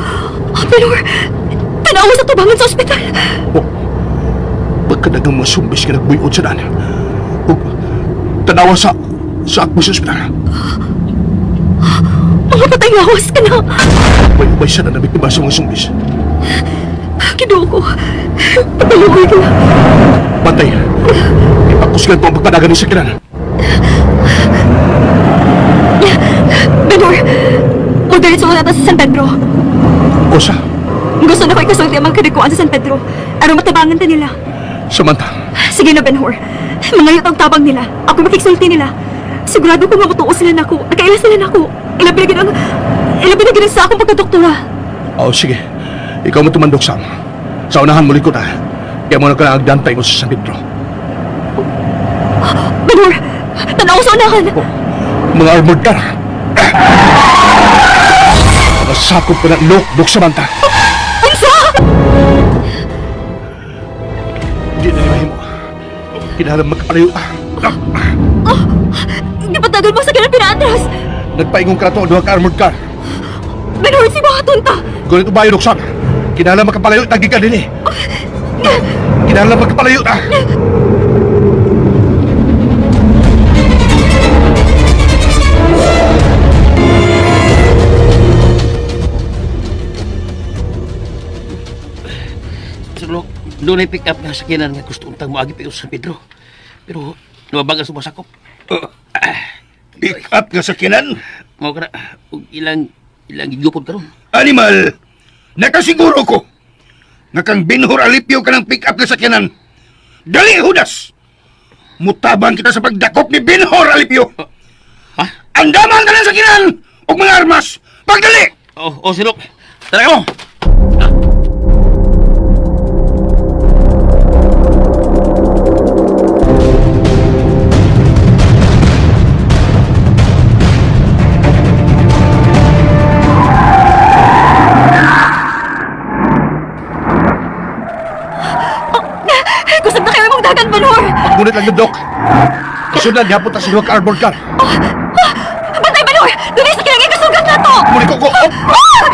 Oh, Benhur, tanawa sa tubangan sa ospital. Oh, pagkadagang mga zombies nga nagbuyod sa daan. Ug tanawa sa akmo sa ospital. Mga Patay lawas ka na. Ubay-ubay siya na nabiktima sa mga zombies. Kinuha ko. Patalugoy ka na. Bantay! Ipakusgan ko ang pagpadagan ni sakyanan. Benhur, mudiretso ko na ta sa San Pedro. Osa, Gusto na ko ikasulti ang mga kadagkuan sa San Pedro. Aron matabangan ta nila. Samantha, Sige na, Benhur. Mga ang tabang nila. Ako makiksulti nila. Sigurado ko nga mutuo sila nako. Nakaila sila nako. Ilabi na gid ang... Ilabi na gid ang sa akong pagkadoktora. Oh, sige. Ikaw mo tumandok, Sam. Sa unahan muli ko ta. Kaya mo na ka na agdan paingon sa San Pedro. Benhur, tanaw sa unahan. Oh, mga armored car. Nasakop ko ng ilok, Dok Samantha. Unsa? Hindi na mahimo. Kinahanglan magkapalayo. Hindi pa tagal mo sa ganang pinaatras. Nagpaingon ka na to ang duha ka armored car. Benhur, si Bahaton ta. Gulit ubayo, Dok Sam. Kinahanglan makapalayo, tagi ka din eh. Kinahanglan magkapalayo ta. Sir Luke, doon ay pick up nga sakyanan nga gusto untang moagi pa sa San Pedro. Pero lumabagal sumasakop. Pick up nga sakyanan. Mao ka na, og ilang ilang gigupod karon. Animal, nakasiguro ko nga kang Benhur Alipio ka ng pick up nga sakyanan. Dali, Judas! Mutabang kita sa pagdakop ni Benhur Alipio. Ha? Andaman ka ng sakyanan og mga armas. Pagdali! Oh, oh, Sir Luke. Tara ka mo. Kusog na kayo mong dagan, Benhur. Ngunit lang Dok. Kasunod, gihapon ta sa duha ka armored car. Bantay, Benhur! Doon sa kinangin kasugat na to! Muli ko ko. Oh!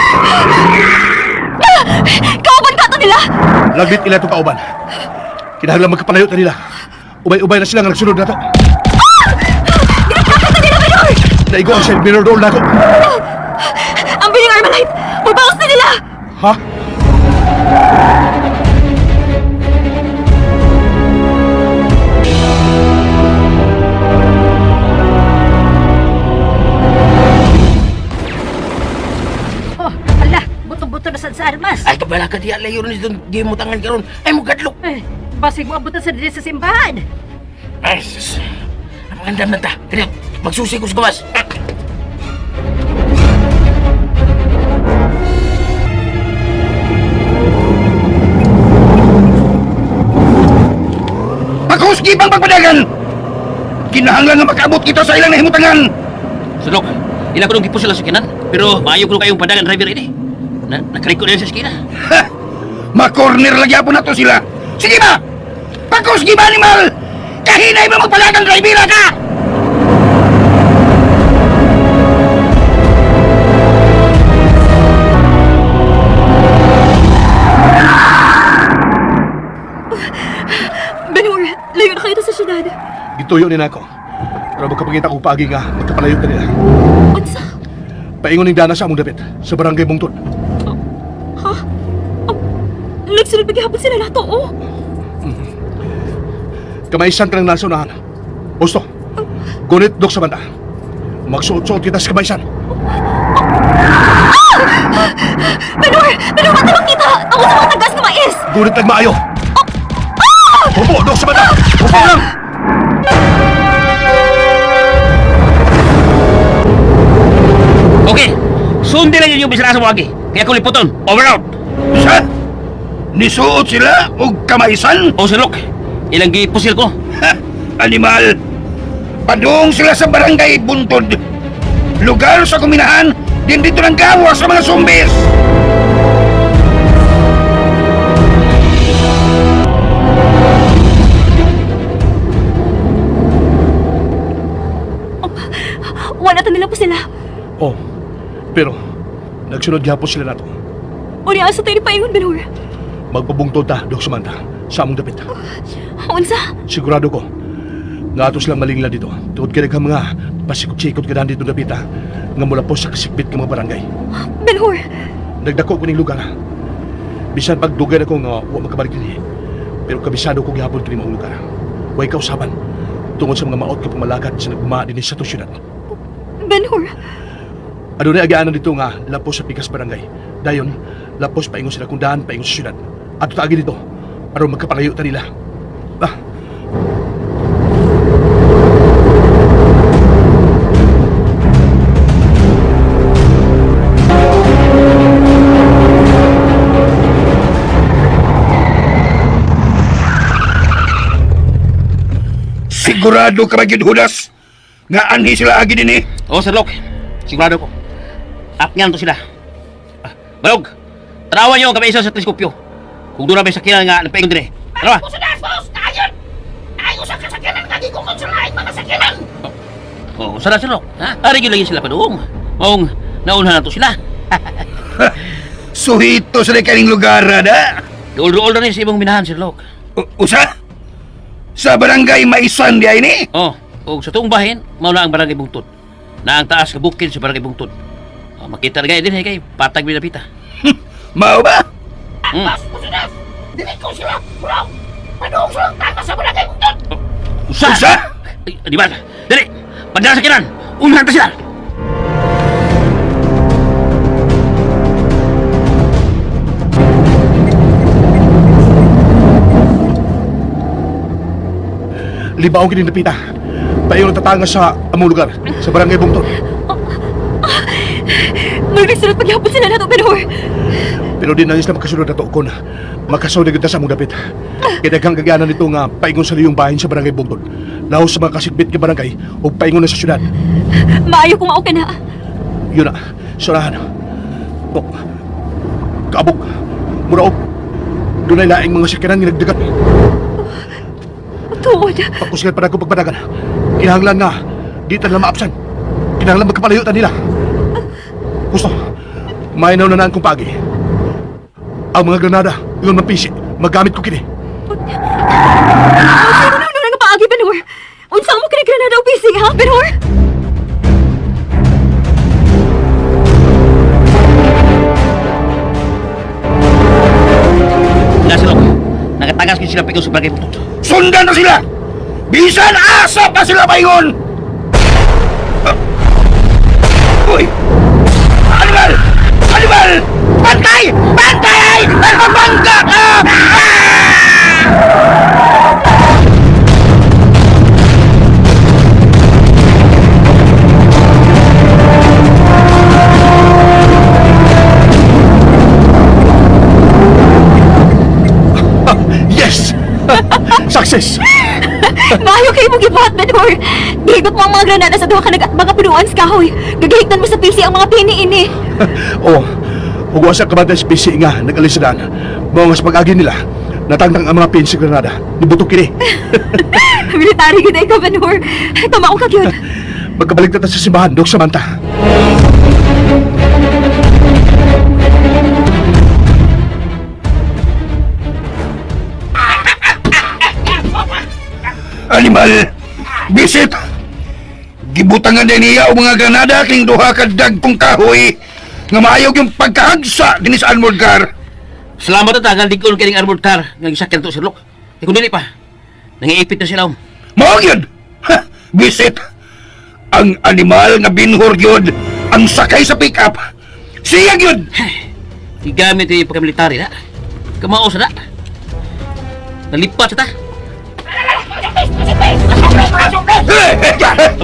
Kauban ka to nila! Lagbit ila itong kauban. Kinahanglan magkapalayo ta nila. Ubay-ubay na sila nga nagsunod na to. Ginagkakit na nila, Benhur! Naigo ang side mirror doon nako. Ang biling Armalite! Mabawas na nila! Ha? Oh, ala, buto-buto na sad sa armas. Ay, kabala ka diya, layo rin itong di mo tangan karon. Ay, mugadlok. Eh, basig mo abutan sa diri sa simbahan. Ay, sus. Napakandam na ta. Kaya, magsusi ko sa gawas. Ah! Paghusgi pang pagpadagan! Kinahanglan nga makaabot kita sa ilang nahimutangan! Sir Luke, ila ko nung gipo sila sa sakyanan. Pero maayo ko kayong padagan driver ini. Na nakariko na sa sakyanan. Ha! Ma-corner lagi po na to sila! Sige ba! Paghusgi ba, animal! Kahinay mo magpalagang drivera ka! Benhur, layo na kayo to sa syudad. Gituyo ni nako. Pero magkapangita ko paagi nga magkapalayo ta nila. Unsa? Paingon ning dana sa among dapit sa barangay Bungtod. Ha? Oh, nagsunod pa gihapon sila nato, oh. Kamaisan ka ng nasa unahan. Gusto. Gunit dok sa banda. Magsuot-suot kita sa kamaisan. Benhur! Benhur, ba't naman kita? Ako sa mga tagas na mais! Gunit nagmaayo. Hupo, dok sa banda. Hupo lang. Okay. Sundin lang ninyo bisan asa moagi. Kaya ko liputon. Over out. Sa? Nisuot sila og kamaisan? Oh, Sir Luke, ilang gipusil ko. Ha! Animal! Padung sila sa barangay Buntod. Lugar sa kuminahan, din dito ng gawa sa mga zombies! Wala ta nila po sila. Oh, pero nagsunod gihapon sila nato. Uri, asa tayo ni paingon, Benhur? Magpabungtod ta, Dok Samantha, sa among dapit. Unsa? Sigurado ko, nga ato silang malingla dito. Tuod kay daghang mga pasikot-sikot ka dito dapit ha. Nga mula po sa kasikbit ng mga barangay. Benhur, Nagdako ko ning lugar. Bisan pagdugay na ko nga wa makabalik dinhi. Pero kabisado ko gihapon kini maong lugar. Way kausaban tungod sa mga maot ka pamalakat sa nagma dinhi sa to syudad. Benhur, Adunay agianan dito nga lapos sa pikas barangay. Dayon, lapos paingon sila kung daan paingon sa syudad. Ato taagi dito aron magkapalayo ta nila. Ah, Sigurado ka ba gyud, Hudas? Nga anhi sila agi dinhi? Oo, Sir Lok. Sigurado ko. Atngan to sila. Ah, Balog, tanawan niyo ang kamay isa sa teleskopyo. Kung doon na may sakyanan nga nagpaingon din eh. Tanawa! Sudas, boss! Ayon! Ayaw sa kasakyanan nga gikukon sa laing mga sakyanan! Oo, sana Sir Lok. Ha? Ari gyud lagi sila paduong. Maong nauna na to sila. Suhito sa kaning lugar da. Duol-duol na rin sa imong minahan, Sir Lok. Usa? Sa barangay Maisan di ay ni? Oh, og sa tuong bahin, mao na ang barangay Bungtod. Na ang taas nga bukid sa barangay Bungtod. Oh, makita na gay din eh, kay patag minapita. Mao ba? Mm. Boss, sudas! Dili ko sila! Bro! Padoong silang tama sa barangay Bungtod! Usa! Usa? Ay, di ba? Dali! Pagdala sa kinan! Unahan ta sila! Libaong kini napita. Paingon tatanga sa among lugar sa barangay Bungtod. Murag sunod paghihapon sila nato, Benhur. Pero di na sila makasunod na to kon makasaw na gyud ta sa among dapit. Kay daghang kagyanan nito nga paingon sa liyong bahin sa barangay Bungtod. Laos sa mga kasikbit nga barangay ug paingon na sa syudad. Maayo kung mao ka na. Yun na, surahan. O, kaabok, muraog. Dunay laing mga sakyanan nga nagdagat. Tuod. Pagkusgan pa na ko pagpadagan. Kinahanglan nga, di ta nila maapsan. Kinahanglan magkapalayo ta nila. Gusto, mainaw na naan kong pagi. Ang mga granada, ingon mapisi, magamit ko kini. Ano na nga paagi, Benhur? Unsa mo kini granada o bisig, ha, Benhur? Nga sila. Nakatagas gyud sila paingon sa barangay Bungtod. Sundan na sila! Bisan asa pa sila paingon! Ah. Uy! Animal! Animal! Bantay! Bantay! Bangga ka! Ah! Yes! Success! Maayo kay mo gibuhat, Benhur. Gihigot mo ang mga granada sa duha ka nag mga punuan sa kahoy. Gagahigtan mo sa PC ang mga pini ini. Oo, ug sa kabantay sa PC nga nag-alis sa daan. Mao nga sa pag-agi nila, natangtang ang mga pin sa granada. Nibutok kini. Military gid ay ka, Benhur. Kamao ka gyud. Magkabalik na ta sa simbahan, Dok Samantha. Animal! Bisit! Gibutangan din niya og mga granada king duha ka dagkong kahoy nga maayo yung pagkahagsa dinhi sa armored car. Salamat na tagal ligon kining armored car nga gisakyan to Sir Lok. Eh kung dili pa, nangiipit na sila. Mao gyud. Ha, bisit. Ang animal nga binhor gyud ang sakay sa pick-up. Siya gyud. Gigamit yung pagka-military na. Kamao sa na. Nalipat sa ta. Eh, eh,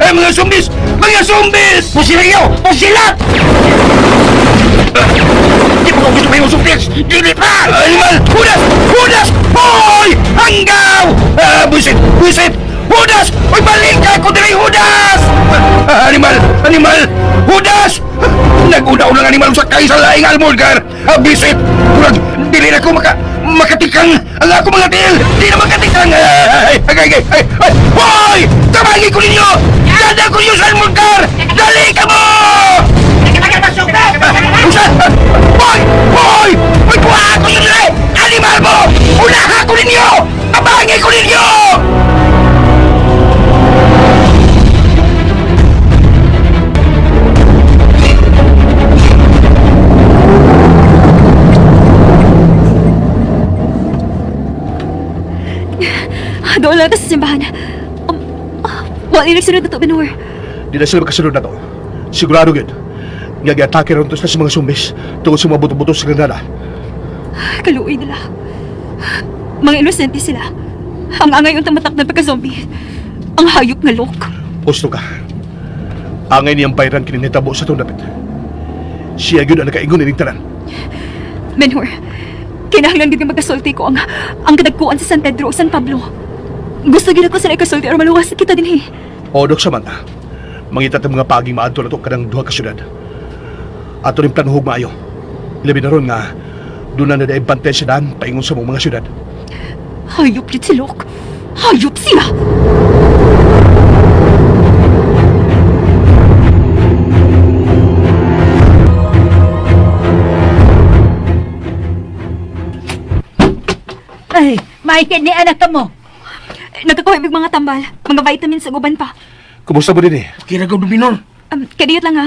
eh, mga zombies! Mga zombies! Pusila iyo! Pusila! Di pa ko gusto kayong zombies! Dili pa! Animal! Hudas! Hudas! Hoy! Hanggaw! Ah, buisit! Buisit! Hudas! Hoy, balik ka ko diri Hudas! Ah, animal! Animal! Hudas! Nag-una-unang animal sa kay sa laing armored car! Ah, buisit! Murag, dili na ko makatikang ang ako mga tiil! Di na makatikang! Ay, ay, ay, ay, ay, ay! Hoy! Tabagi ko ninyo! Dada ko ninyo sa armored car! Dali ka mo! Usa! Hoy! Hoy! Hoy, buha ko yun nila! Animal mo! Unaha ko ninyo! Tabangin ko ninyo! Tanaw ta sa simbahan. Wala yung nagsunod na to, Benhur. Di na sila makasunod na to. Sigurado gid. Nga giatake ron to sila sa mga zombies tungod sa mga buto-buto sa granada. Kaluoy nila. Mga inosente sila. Ang angay untang matakdan pagka-zombie. Ang hayop nga lok. Gusto ka. Angay niyang bayran kini nitabo sa itong dapit. Siya gyud ang nakaingon ining tanan. Benhur, kinahanglan gid nga magkasulti ko ang kadagkuan sa San Pedro o San Pablo. Gusto gid ako sila ikasulti aron maluwas kita dinhi. O, Dok Samantha, mangita ta mga paging maadto na to kanang duha ka syudad. Ato rin plano maayo. Ilabi na ron nga doon na nadaig bantay sa daan paingon sa mga syudad. Hayop gid si Lok. Hayop siya. Ay, maikit ni anak ka mo. Nagkakuha mig mga tambal, mga vitamins ug uban pa. Kumusta mo din eh? Kira gaw, Minor. Kadiyot lang ha.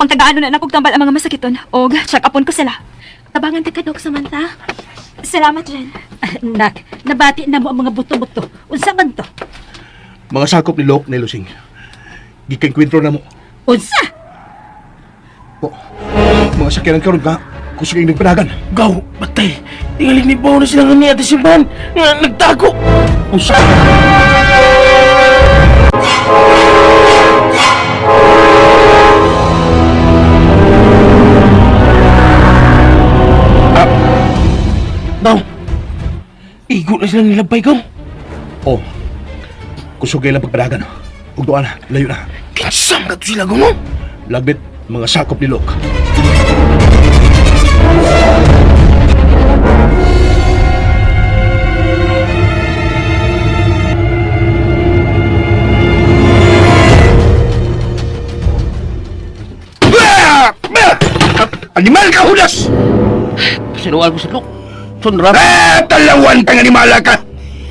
Pangtagaano na nakog tambal ang mga masakiton og check upon ko sila. Tabangan ta ka, Dok Samantha. Salamat, Jen. Nak, nabati na mo ang mga buto-buto. Unsa man to? Mga sakop ni Lok ni Lusing. Gikan kwentro na mo. Unsa? O, mga sakyanan karon ka, kusog yung nagpanagan. Gaw, batay. Tingaling ni Bao na sila nga niya at simbahan. Nga, nagtago. Unsa? Gaw, igo na sila nilabay, gaw. O, kusog lang pagpanagan. Ug doon na, layo na. Kinsam ka to sila, gaw, no? Lagbit, mga sakop ni Lok. Ah! Ah! Animal ka, Judas! Sinuan ko sa Lok. Sunrap. Ah, talawan kang animala ka!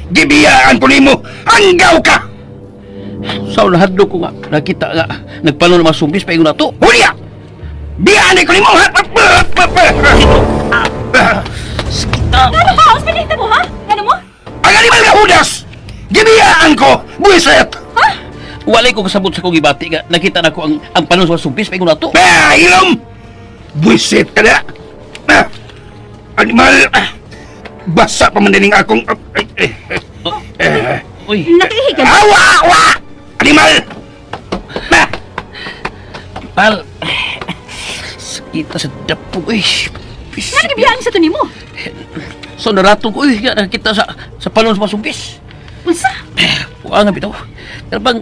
Gibiyaan ko nimo! Anggaw ka! Sa unahan ko nga, nakita nga, nagpano ng mga zombies paingon na to. Hulya! Biyaan ko nimo! Sakita! Ano ba? Ang pinita mo, ha? Ano mo? Ang animal ka, Judas! Gibiyaan ko! Buiset! Walay ko kasabot sa kong ibati nga, nakita na ko ang panon sa mga zombies paingon na to. Ah, ilom! Buiset ka na! Ah, animal! Ah, basa pa man dining akong... Ay, ay, ay. Uy, Nakihi ka na. Awa! Awa! Animal! Ah, pal. Sakita sa dapog, uy. Nga nagibiyaan sa to nimo? So narato ko, uy, nga nakita sa panon sa mga zombies. Unsa? Buka nga bitaw. Pero bang,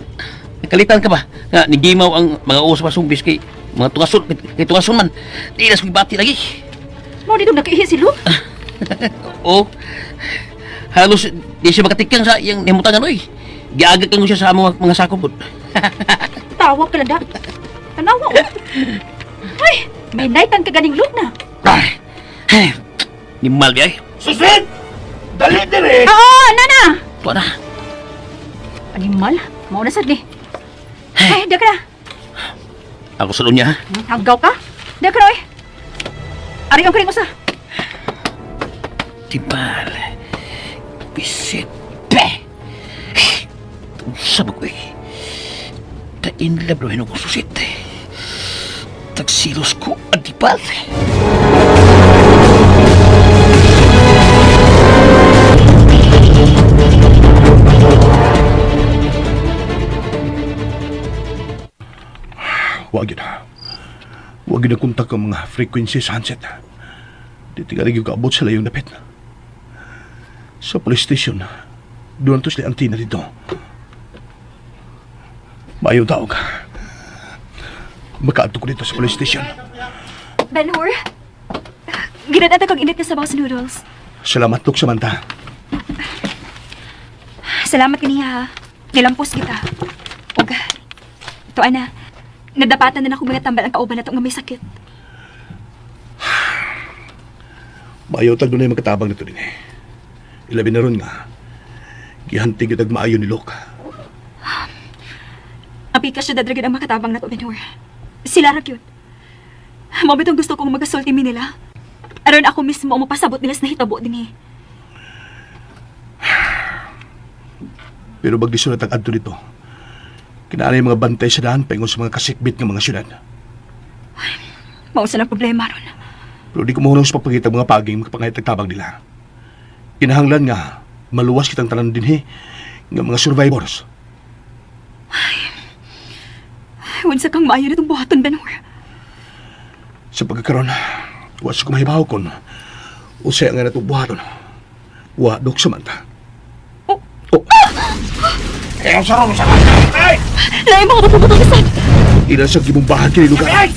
nakalitan ka ba? Nga, nigimaw ang mga uos sa mga zombies kay mga tungason, kay tungason man. Di na sa ibati lagi. Mo dito nakihi si Luke. Oo. Halos di siya makatikang sa iyang nimutangan, oy. Giagak lang siya sa among mga sakop. Tawa ka lang da. Tanawa oh. Ay, may naitan ka ganing Luke na. Ay, ay, ni mal ay. Susit! Dali dire! Oo, nana. Tuwa na. Animal, mao na sad ni. Ay, da ka na. Ako sa niya, ha? Hanggaw ka? Da ka na, oy. Ari ang karing usa. Tibal. Bisit. Pe! Unsa ba ko eh? Ta-inlove na hinong susit. Tagsilos ko ang tibal. Wag yun. Wag yun kontak ang mga frequency sa handset. Di tingali yung kaabot sila yung dapit. Sa police station, doon to sila antina dito. Maayo tawag. Makaadto ko dito sa police station. Benhur, ginadata kag init nga sabaw sa noodles. Salamat, Dok Samantha. Salamat kaniya ha. Nilampos kita. Og, to ana, nadapatan na nako mga tambal ang kauban nato nga may sakit. Maayo tag doon ay magkatabang nito din eh. Ilabi na ron nga. Gihantig yung maayo ni Lok. Apika siya dadragin ang makatabang nato, Benhur. Sila ra gyud. Mao bitong gusto kong magasulti mi nila. Aron ako mismo ang mapasabot nila sa nahitabo dinhi. Pero bagdiso na tag-adto dito. Kinaanay mga bantay sa daan paingon sa mga kasikbit ng mga syudad. Mao sa na problema ron. Pero di ko mahunong sa pagpangita mga paging makapangayat tabang nila. Kinahanglan nga, maluwas kitang tanan dinhi nga mga survivors. Unsa kang maayo nitong buhaton, Benhur. Sa pagkakaroon, wa sa kumahibaw kon usay nga natong buhaton. Wa dok Samantha. Oh. Oh, Kaya sa ron sa... Ay! Lain mga butong sad. ilan sa gibumbahan kini lugar. Ay!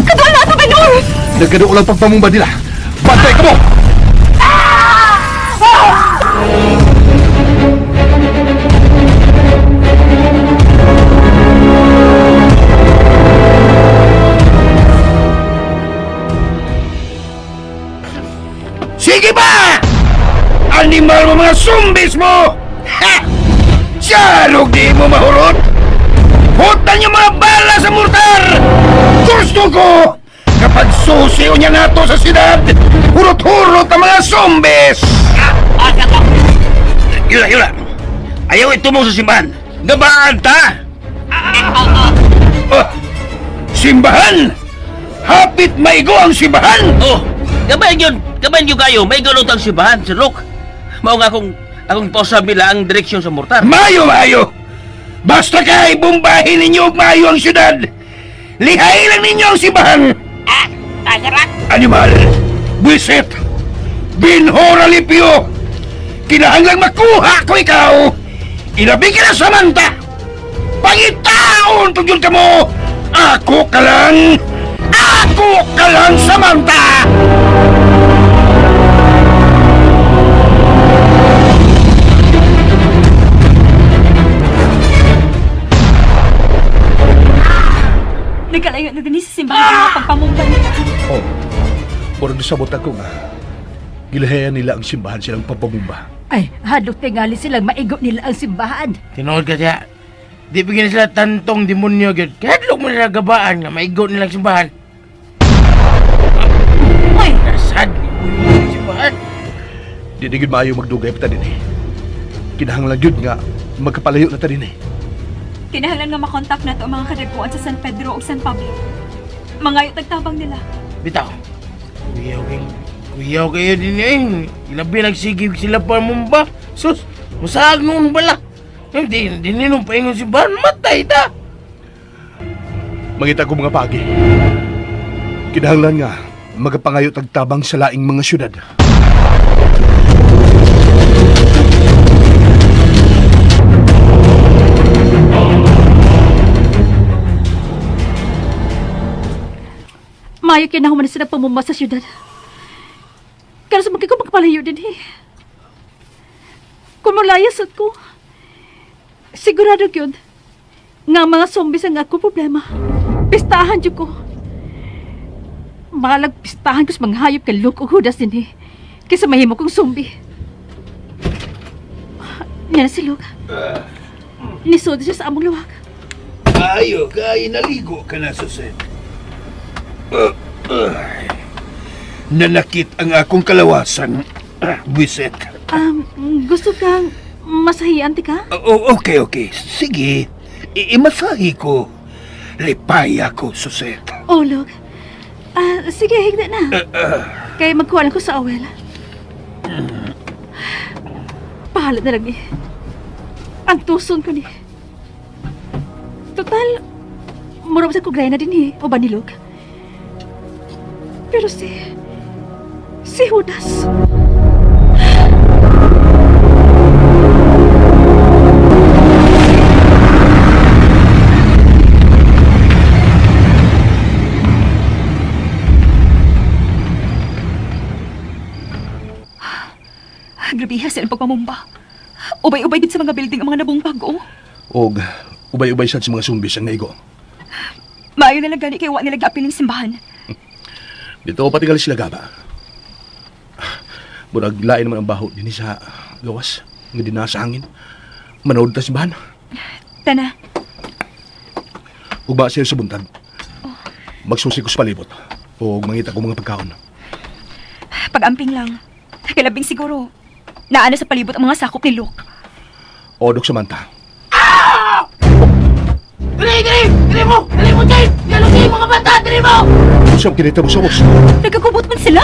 Kaduol na ato, Benhur! Nagkado lang pagpamumba nila. Bantay ka mo! Sige ba! Animal mo mga zumbis mo! Ha! Siyarog di mo mahurot! Hutan yung mga bala sa mortar! Gusto ko! Kapag susiyo niya nato sa siyudad, hurot-hurot ang mga zombies! Yula, yula. Ayaw itumong sa simbahan. Gabaan ta! Oh, simbahan! Hapit maigo ang simbahan! Oh, gabayan yun. Gabayan yun kayo. May gulot ang simbahan, Sir Luke. Mao nga akong, akong pausab nila ang direksyon sa mortar. Mayo, mayo! Basta kay bombahin ninyo og mayo ang siyudad! Lihay lang ninyo ang simbahan! Animal! Buisit! Binhora lipyo! Kinahanglang makuha ko ikaw! Ilabi ka na Samantha! Pangitaon tugyon ka mo! Ako ka lang! Ako ka lang, Samantha! Nagkalayo na din sa simbahan ang mga pagpamumba nila. Oh, murag nasabot ako nga. Gilahayan nila ang simbahan silang pagpamumba. Ay, hadlok tingali silang maigo nila ang simbahan. Tinuod ka siya. Di bigyan sila tantong demonyo gyud. Kahadlok mo nila gabaan nga maigo nilang simbahan. Uy, Nasad ni ang simbahan. Di di gyud maayo magdugay pa ta dinhi. Kinahanglan gyud nga magkapalayo na ta dinhi. Kinahanglan nga makontak na to ang mga kadagkuan sa San Pedro ug San Pablo. Mangayo tagtabang nila. Bitaw. Kuyaw kay kuyaw kayo din eh. Ilabi nagsigig sila pa mumba. Sus, musaag noon bala. Hindi, hindi nung paingon simbahan, matay ta. Mangita ko mga pagi. Kinahanglan nga magapangayo tagtabang sa laing mga syudad. Mayo kaya nahuman na sila pamumba sa syudad. Kaya sa ko magpalayo din eh. Kung malayas ko, sigurado yun, nga ang mga zombies ang ako problema. Pistahan dyan ko. Malag pistahan ko sa mga hayop kay Luke o Judas din eh. Kaysa mahimo kong zombie. Yan na si Luke. Nisod siya sa among luwag. Ayo, kay naligo ka na, Suset. Nanakit ang akong kalawasan, Buiset. Gusto kang masahian, tika? Okay, okay. Sige. Imasahi ko. Lipay ako, Suset. Oh, Luke. Ah, sige, higda na. Kaya magkuha lang ko sa awel. Pahala na lang eh. Ang tuson ko ni. Total, murag sa kuglay na din eh, o ba ni Luke? Pero si... Si Judas. Grabe silang pagpamumba. Ubay-ubay din sa mga building ang mga nabungpag, oh. Og ubay-ubay sad sa mga zombies ang naigo. Maayo na lang gani kay wa nila giapil ng simbahan. Dito patingal sila gaba. Murag lain naman ang baho dinhi sa gawas nga dinaa sa hangin. Manood ta simbahan. Tana, Ug ba siya sa buntag. Magsusi ko sa palibot. O mangita ko mga pagkaon. pag-amping lang. Kalabing siguro, naana sa palibot ang mga sakop ni Luke. O, Dok Samantha. Dili, dili! Dili mo! Dili mo, Jane! Yalo kayo mga bata! Dili mo! Usap kinita mo sa boss. Nagkakubot man sila.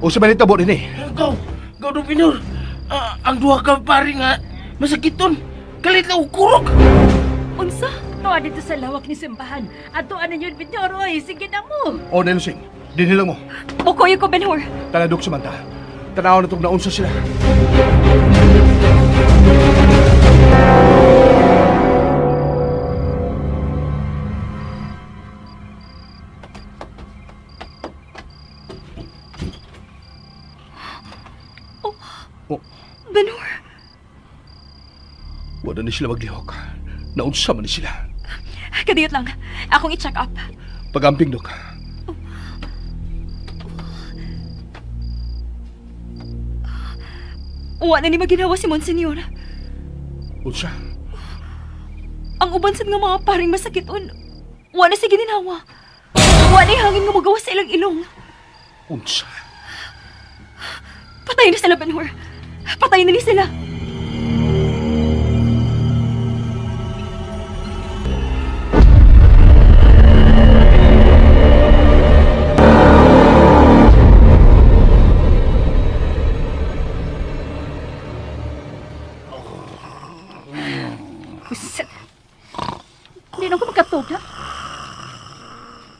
O sa manita bo din eh. Ikaw, ikaw do Pinor. Ah, ang duha ka pare nga masakiton. Kalit na ukurok. Unsa? Tuwa dito sa lawak ni simbahan. Ato ano yun, Benhur, oy. Sige na mo. O, Nelusing. Dinhi lang mo. Mukuyo ko, Benhur. Tana, Dok Samantha. Tanaw na itong naunsa sila. Oh, Benhur, wala na sila maglihok. Naunsa man ni sila. kadiyot lang. Akong i-check up. Pagamping, Dok. Uwa na ni maginawa si Monsignor. Unsa? Ang uban sad nga mga paring masakiton. Wa na si gininawa. Wa na hangin nga magawa sa ilang ilong. Unsa? Patay na sila, Benhur. Patay na ni sila. Buset. Hindi na ko magkatog, ha?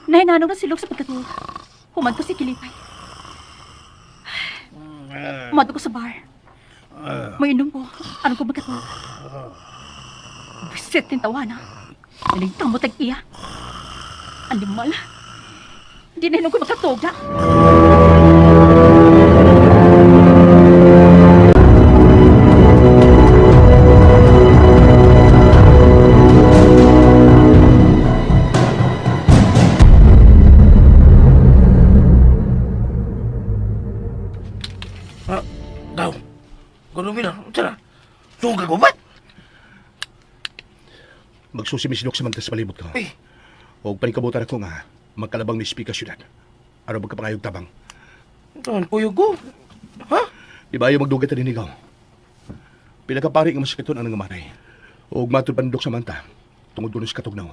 Nahinanong na silog sa pagkatog. Human ko si Kilipay. Umado ko sa bar. Mainom ko. Ano ko magkatog? Buset, tintawa na. Naligtang mo tag-iya. Animal. Hindi na ko magkatog, ha? Ah, gaw. Gaw do Pinor. Unsa na? Sungkag ka gubat? Magsusimi si Dok Samantha sa palibot ko. Uy, O panikabutan ako nga magkalabang ni Spika Syudad. Araw magkapangayog tabang. saan kuyog ko? Ha? Di ba ayaw magdugat na dinigaw? Pila ka pari nga masakiton ang nangamatay. O matod pa ni Dok Samantha tungod kuno sa katugnaw.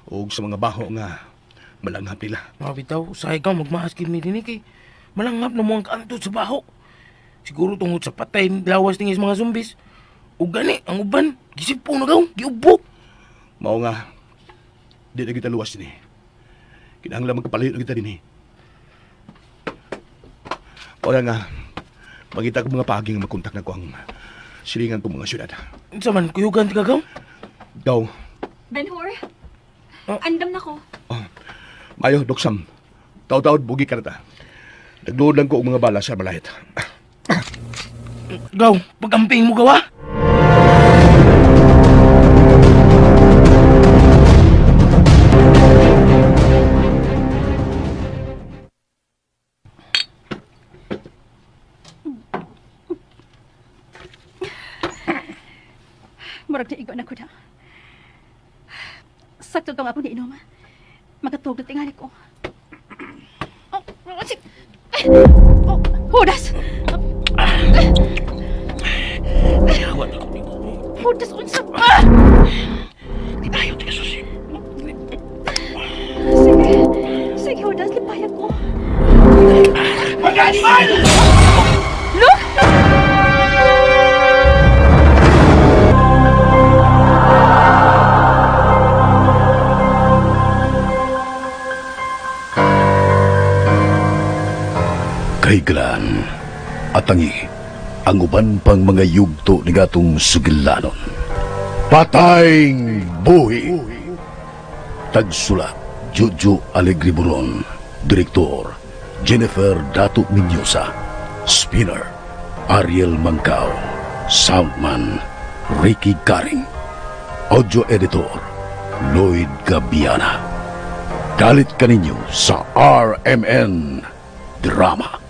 O sa mga baho nga malanghap nila. Mga bitaw, usahay ka, magmahas kini dinhi kay malanghap na mo ang kaanto sa baho. Siguro tungod sa patay, lawas tingis mga zombies. Ug gani, ang uban, gisipong na gaw, giubo. Mao nga, di na kita luwas dinhi. Kinahanglan magkapalayo na kita dinhi. Wala nga, mangita ko mga paaging magkontak na ko ang silingan kong mga syudad. Unsa man, kuyugan ti ka gaw? Gaw, Benhur, Oh. andam na ko. oh, mayo, Doksam, taw-taod, bugi ka na ta. Nagluod lang ko og mga bala sa malayit. Gaw, pagamping mo gawa. Murag na igo na ko na. Sakto tong ako niinom. Makatug na tingali ko. Oh, oh, si... Eh, oh, Hudas! Hudas, unsa ba? Tayo, ti susi. Sige, sige, Hudas, lipaya ko. Mga animal! Look! Kahiglaan, atangi, ang uban pang mga yugto ni gatong sugilanon. Patayng buhi! Tagsulat, Jojo Alegre Buron. Direktor, Jennifer Dato Minyosa. Spinner, Ariel Mangkao. Soundman, Ricky Garing. Audio Editor, Lloyd Gabiana. Galit kaninyo sa RMN Drama.